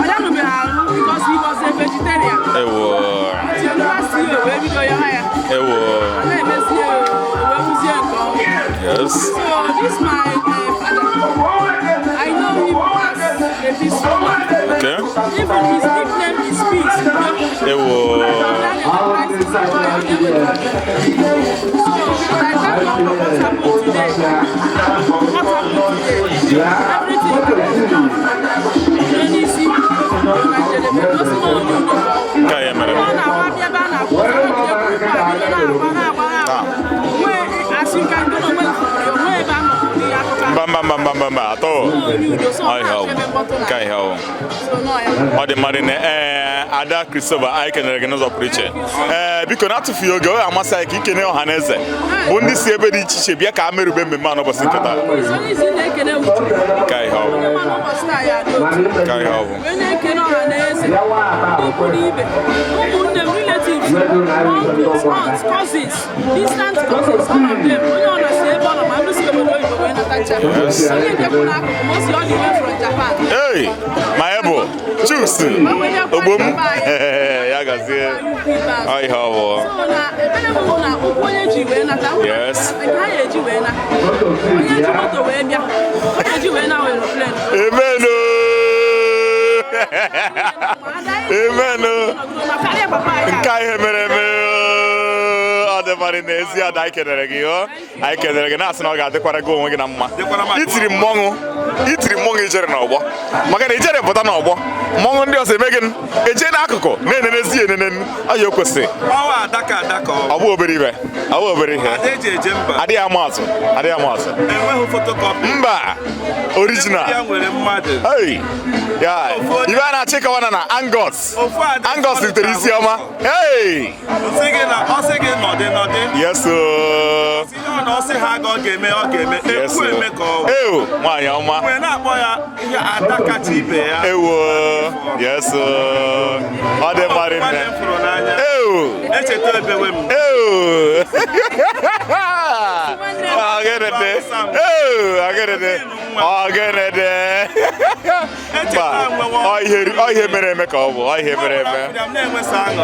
Onye anụbeghị ahụ because he was a vegetarian. Ewo. Until last year wee bido ya ya. Ewo. Ọ na-emezi ya wee wuzie nke ọma. Yes. So this my father, I know him as a peaceful man. Okay. Even his nickname is Peace. Ewo. So I thank God for what happened today. What happened today? Everything n'isi Nke a ihe mere. ọ na-agba ebe a na-akwụ na-agba na-agba na-agba nwee asị nka ndị na onwe onwe ebe a nọ n'ihe akụkọ Mba mba mba mba mba mba atọ. Ọ ihe ọ bụ. Nke a ihe ọ bụ. Ọ dị mma rinne. Ee, Ada Christopher, anyị kenere gị n'ụzọ pụrụ iche. Ee, biko na-atụfughị oge, ọ ga-amasị anyị ka ikene ọha na eze bụ ndị si ebe dị iche iche bịa ka a merube mmemme a n'ụbọchị nke taa. Onye isi na-ekene Uche. Nke a ihe ọ bụ. Onye ma n'ụbọchị taa ya dị otu. Nke a ihe ọ bụ. Wee na-ekene ọha na eze, ndị ikwu na ibe, ụmụnne m, relatives, uncles, aunts, cousins, distant cousins, all of them. Onye ọ na-si ebe ọ nọ ma ndị si obodo oyibo wee natacha. Yes. Onye nke kwụ n'akụkụ ma o si all the way from Japan. Hey, ma ebo, Chuks, ogbo m, ya gazie. Ọ ihe ọ bụ. So na ebere m bụ na ụkwụ onye ji wee nata, Yes. nke ha ga-eji wee na, onye ji moto wee bịa, onye ji wee na aeroplane. Amen. Amen. Nke a ihe mere eme ọ dịbarị n'ezi. Ada, anyị kenere gị o, anyị kenere gị, na-asị na ọ ga-adịkwara gị onwe gị na mma. Itiri mmọnwụ, itiri mmọnwụ ijere n'ọgbọ, maka na ijere pụta n'ọgbọ mmọnwụ ndị ọzọ eme gị eje n'akụkụ na-enenezi enene ọya o kwesịrị. Ọwa adaka adaka ọ. Ọ bụ obere ibe, ọ bụ obere ihe. Ada eji eje mba. Adịghị ama atụ, adịghị ama atụ. Enweghị photocopy. Mba, original. Ya nwere mmadụ. Hey, ya ibe a na-achị kọwa na Angus Angus ritere isi ọma. Hey! Ọ sị gị na ọ sị gị nọdị nọdị. Yes o. Ihe ọ na ọ sị ha ga ọ ga-eme ọ ga-eme. Yes Ekwu o. eme ka ọ. Ewo, nwaanyị ọma. Mgbe na-akpọ ya ihe ada kacha ibe ya. Ewo. Yes o. Ọ dị mma rinne. Ewo. Echeta ebewe m. Ewo. Ọgịnịdị. Ewo, ọgịnịdị. Ọgịnịdị. Mba, ọ ihe mere eme ka ọ bụ, ọ ihe mere eme.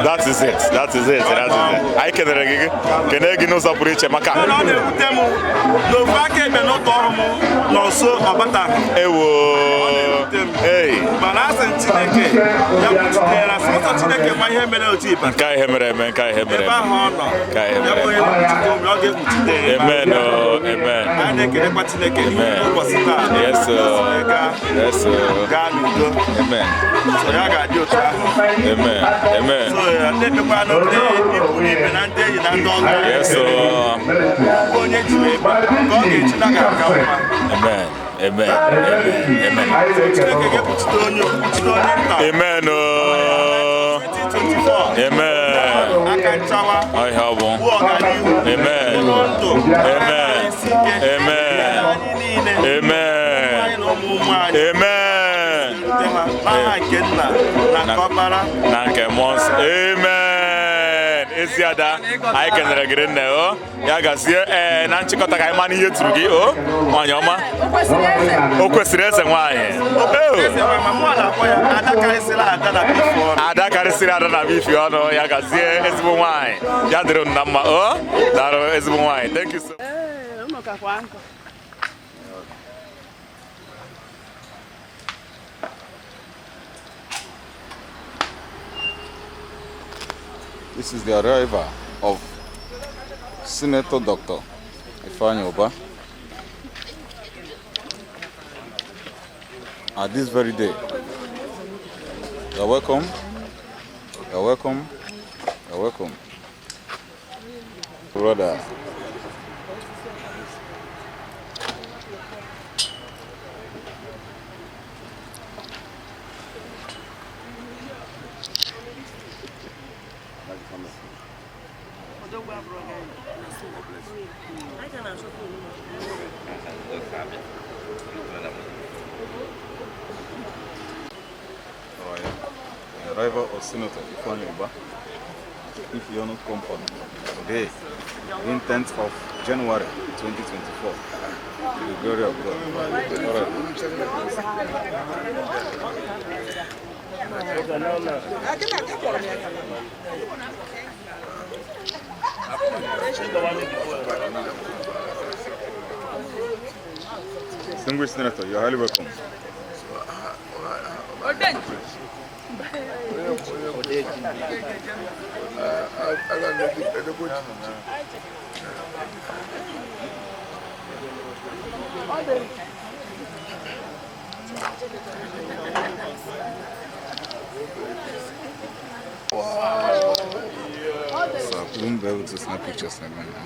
That is it. That is it. That is it. Anyị kenere gị, kene gị n'ụzọ pụrụ iche maka Mana ọ na-ewute m n'ofu aka ekpe n'ụtọ ọrụ m nọ nso ọbata. Ewo. Hey. Mana asị m Chineke ya kpuchitere sọsọ Chineke ma ihe mere otu ịba. Nke a ihe mere eme, nke a ihe mere Ebe eme. ahụ ọ nọ. Nke a ihe Ya mere bụ onye eme. kpuchite obi ọ ga-ekpuchite ya. Amen. Oh, amen. Anyị na-ekelekwa Chineke Amen. n'ụbọchị taa. Yes, sir. Yes, sir. Gaa n'udo. Amen. So ya ga-adị otu ahụ. Amen. Amen. So ya ndị ekpekwa na ndị ikwu na ibe na ndị enyi na ndị ọgọ. Yes, sir. Onye ji ebe ka ọ ga-eji na ga-aka mma. Amen. Amen. Amen. Amen. Chineke ga-ekpuchite onye okpuchite onye nta. Amen. Oh. Amen. Aka nchawa. Ọ ihe ọ bụ. Amen. Amen. Amen. Amen. Amen. N'aha nke nna na nke ọkpara na nke mmụọ nsọ. Amen. Ezi ada, anyị kenere gị nne o. Ya gazie. Ee, na nchịkọta ka anyị ma n'ihe turu gị o nwaanyị ọma. O kwesịrị eze. O kwesịrị eze nwaanyị. Eze nwaanyị, ma mụ na-akpọ ya ada karịsịrị ada na bifu ọnụ. Ada karịsịrị ada na bifi ọnụ. Ya gazie, ezigbo nwaanyị. Ya dịrị unu na mma o. Daalụ, ezigbo nwaanyị. Thank you so Ee, unu kakwa nkụ. This is the arrival of Senator Dr. Ifeanyi Ubah. At this very day, you're welcome, you're welcome, you're welcome. Brother. The arrival of Senator Ifeanyi Ubah Ifeanyi compound today, the 10th of January 2024. To the glory of God. All right. Distinguished Senator, you are highly welcome. So I won't be able to snap pictures like that now.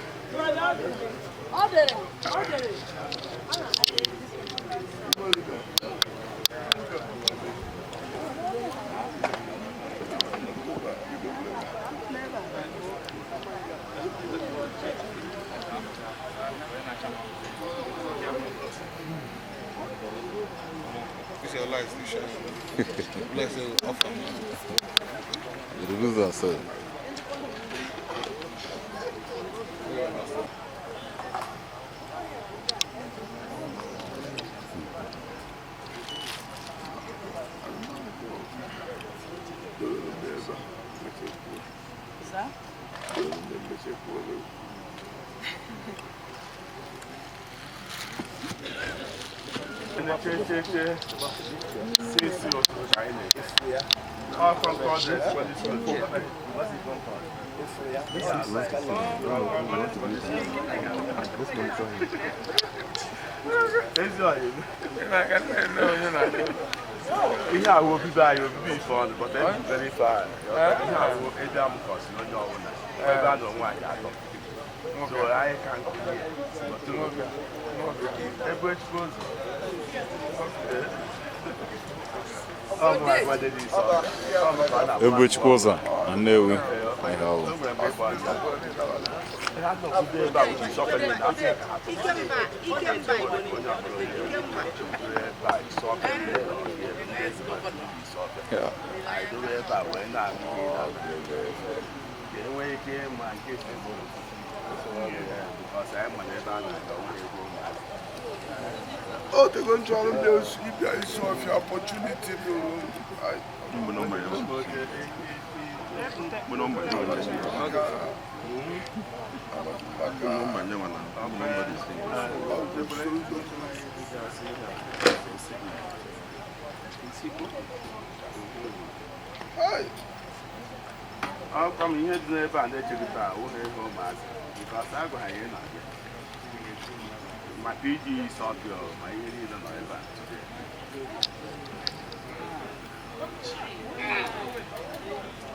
Ihe a obibi anyị obibi ife ọnụ but very far. Ihe a wụ ebe a mụkọsị onye ọbụla ebe a nọ nwaanyị atọ. So anyị ka nkụ ebe echukwu ụzọ. Ebe echukwu ụzọ na Nnewi ihe ọwụ. Oh, they're going to all those give you opportunity. Ọ ihe dị n'ebe a na-echekọta ụlọ ego ụmụazị because a gwara ya na-abịa maka iji isi ọbịa ma ihe niile nọ ebe a.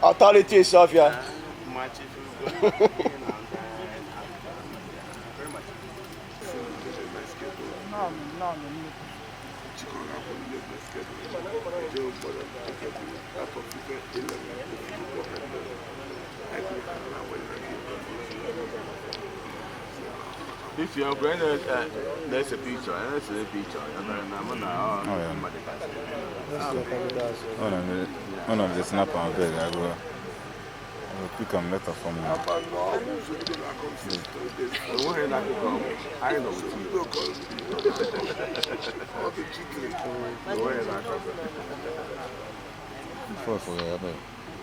Authority Sofia. If you're going to there's a picture, there's a picture. One of the snap and beg, I will pick them later from you. Before I forget,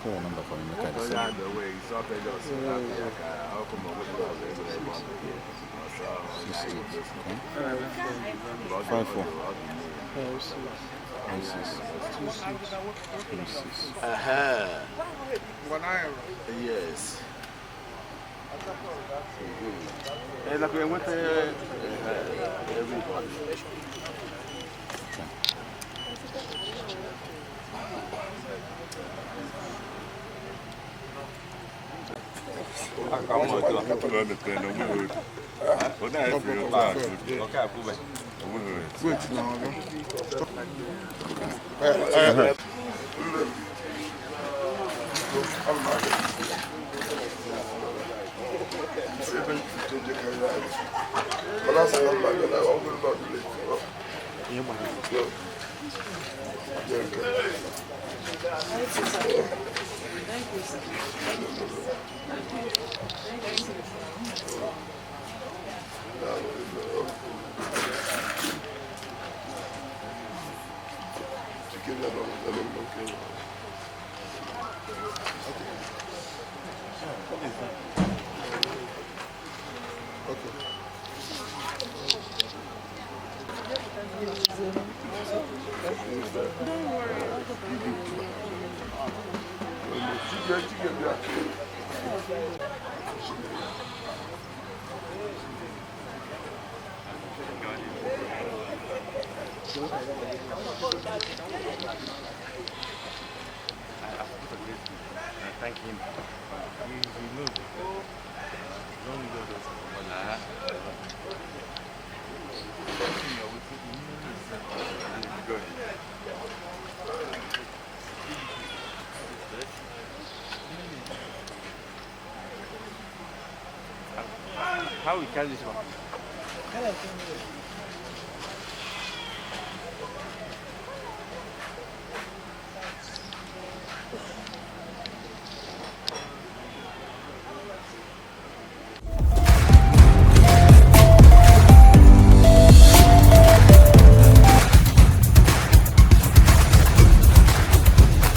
call your number for me. Make I decide. 6 8 okay. 5 4 06 26 26. Yes. Like we went everybody. Thank him. He knows it. Don't go to How we carry this one?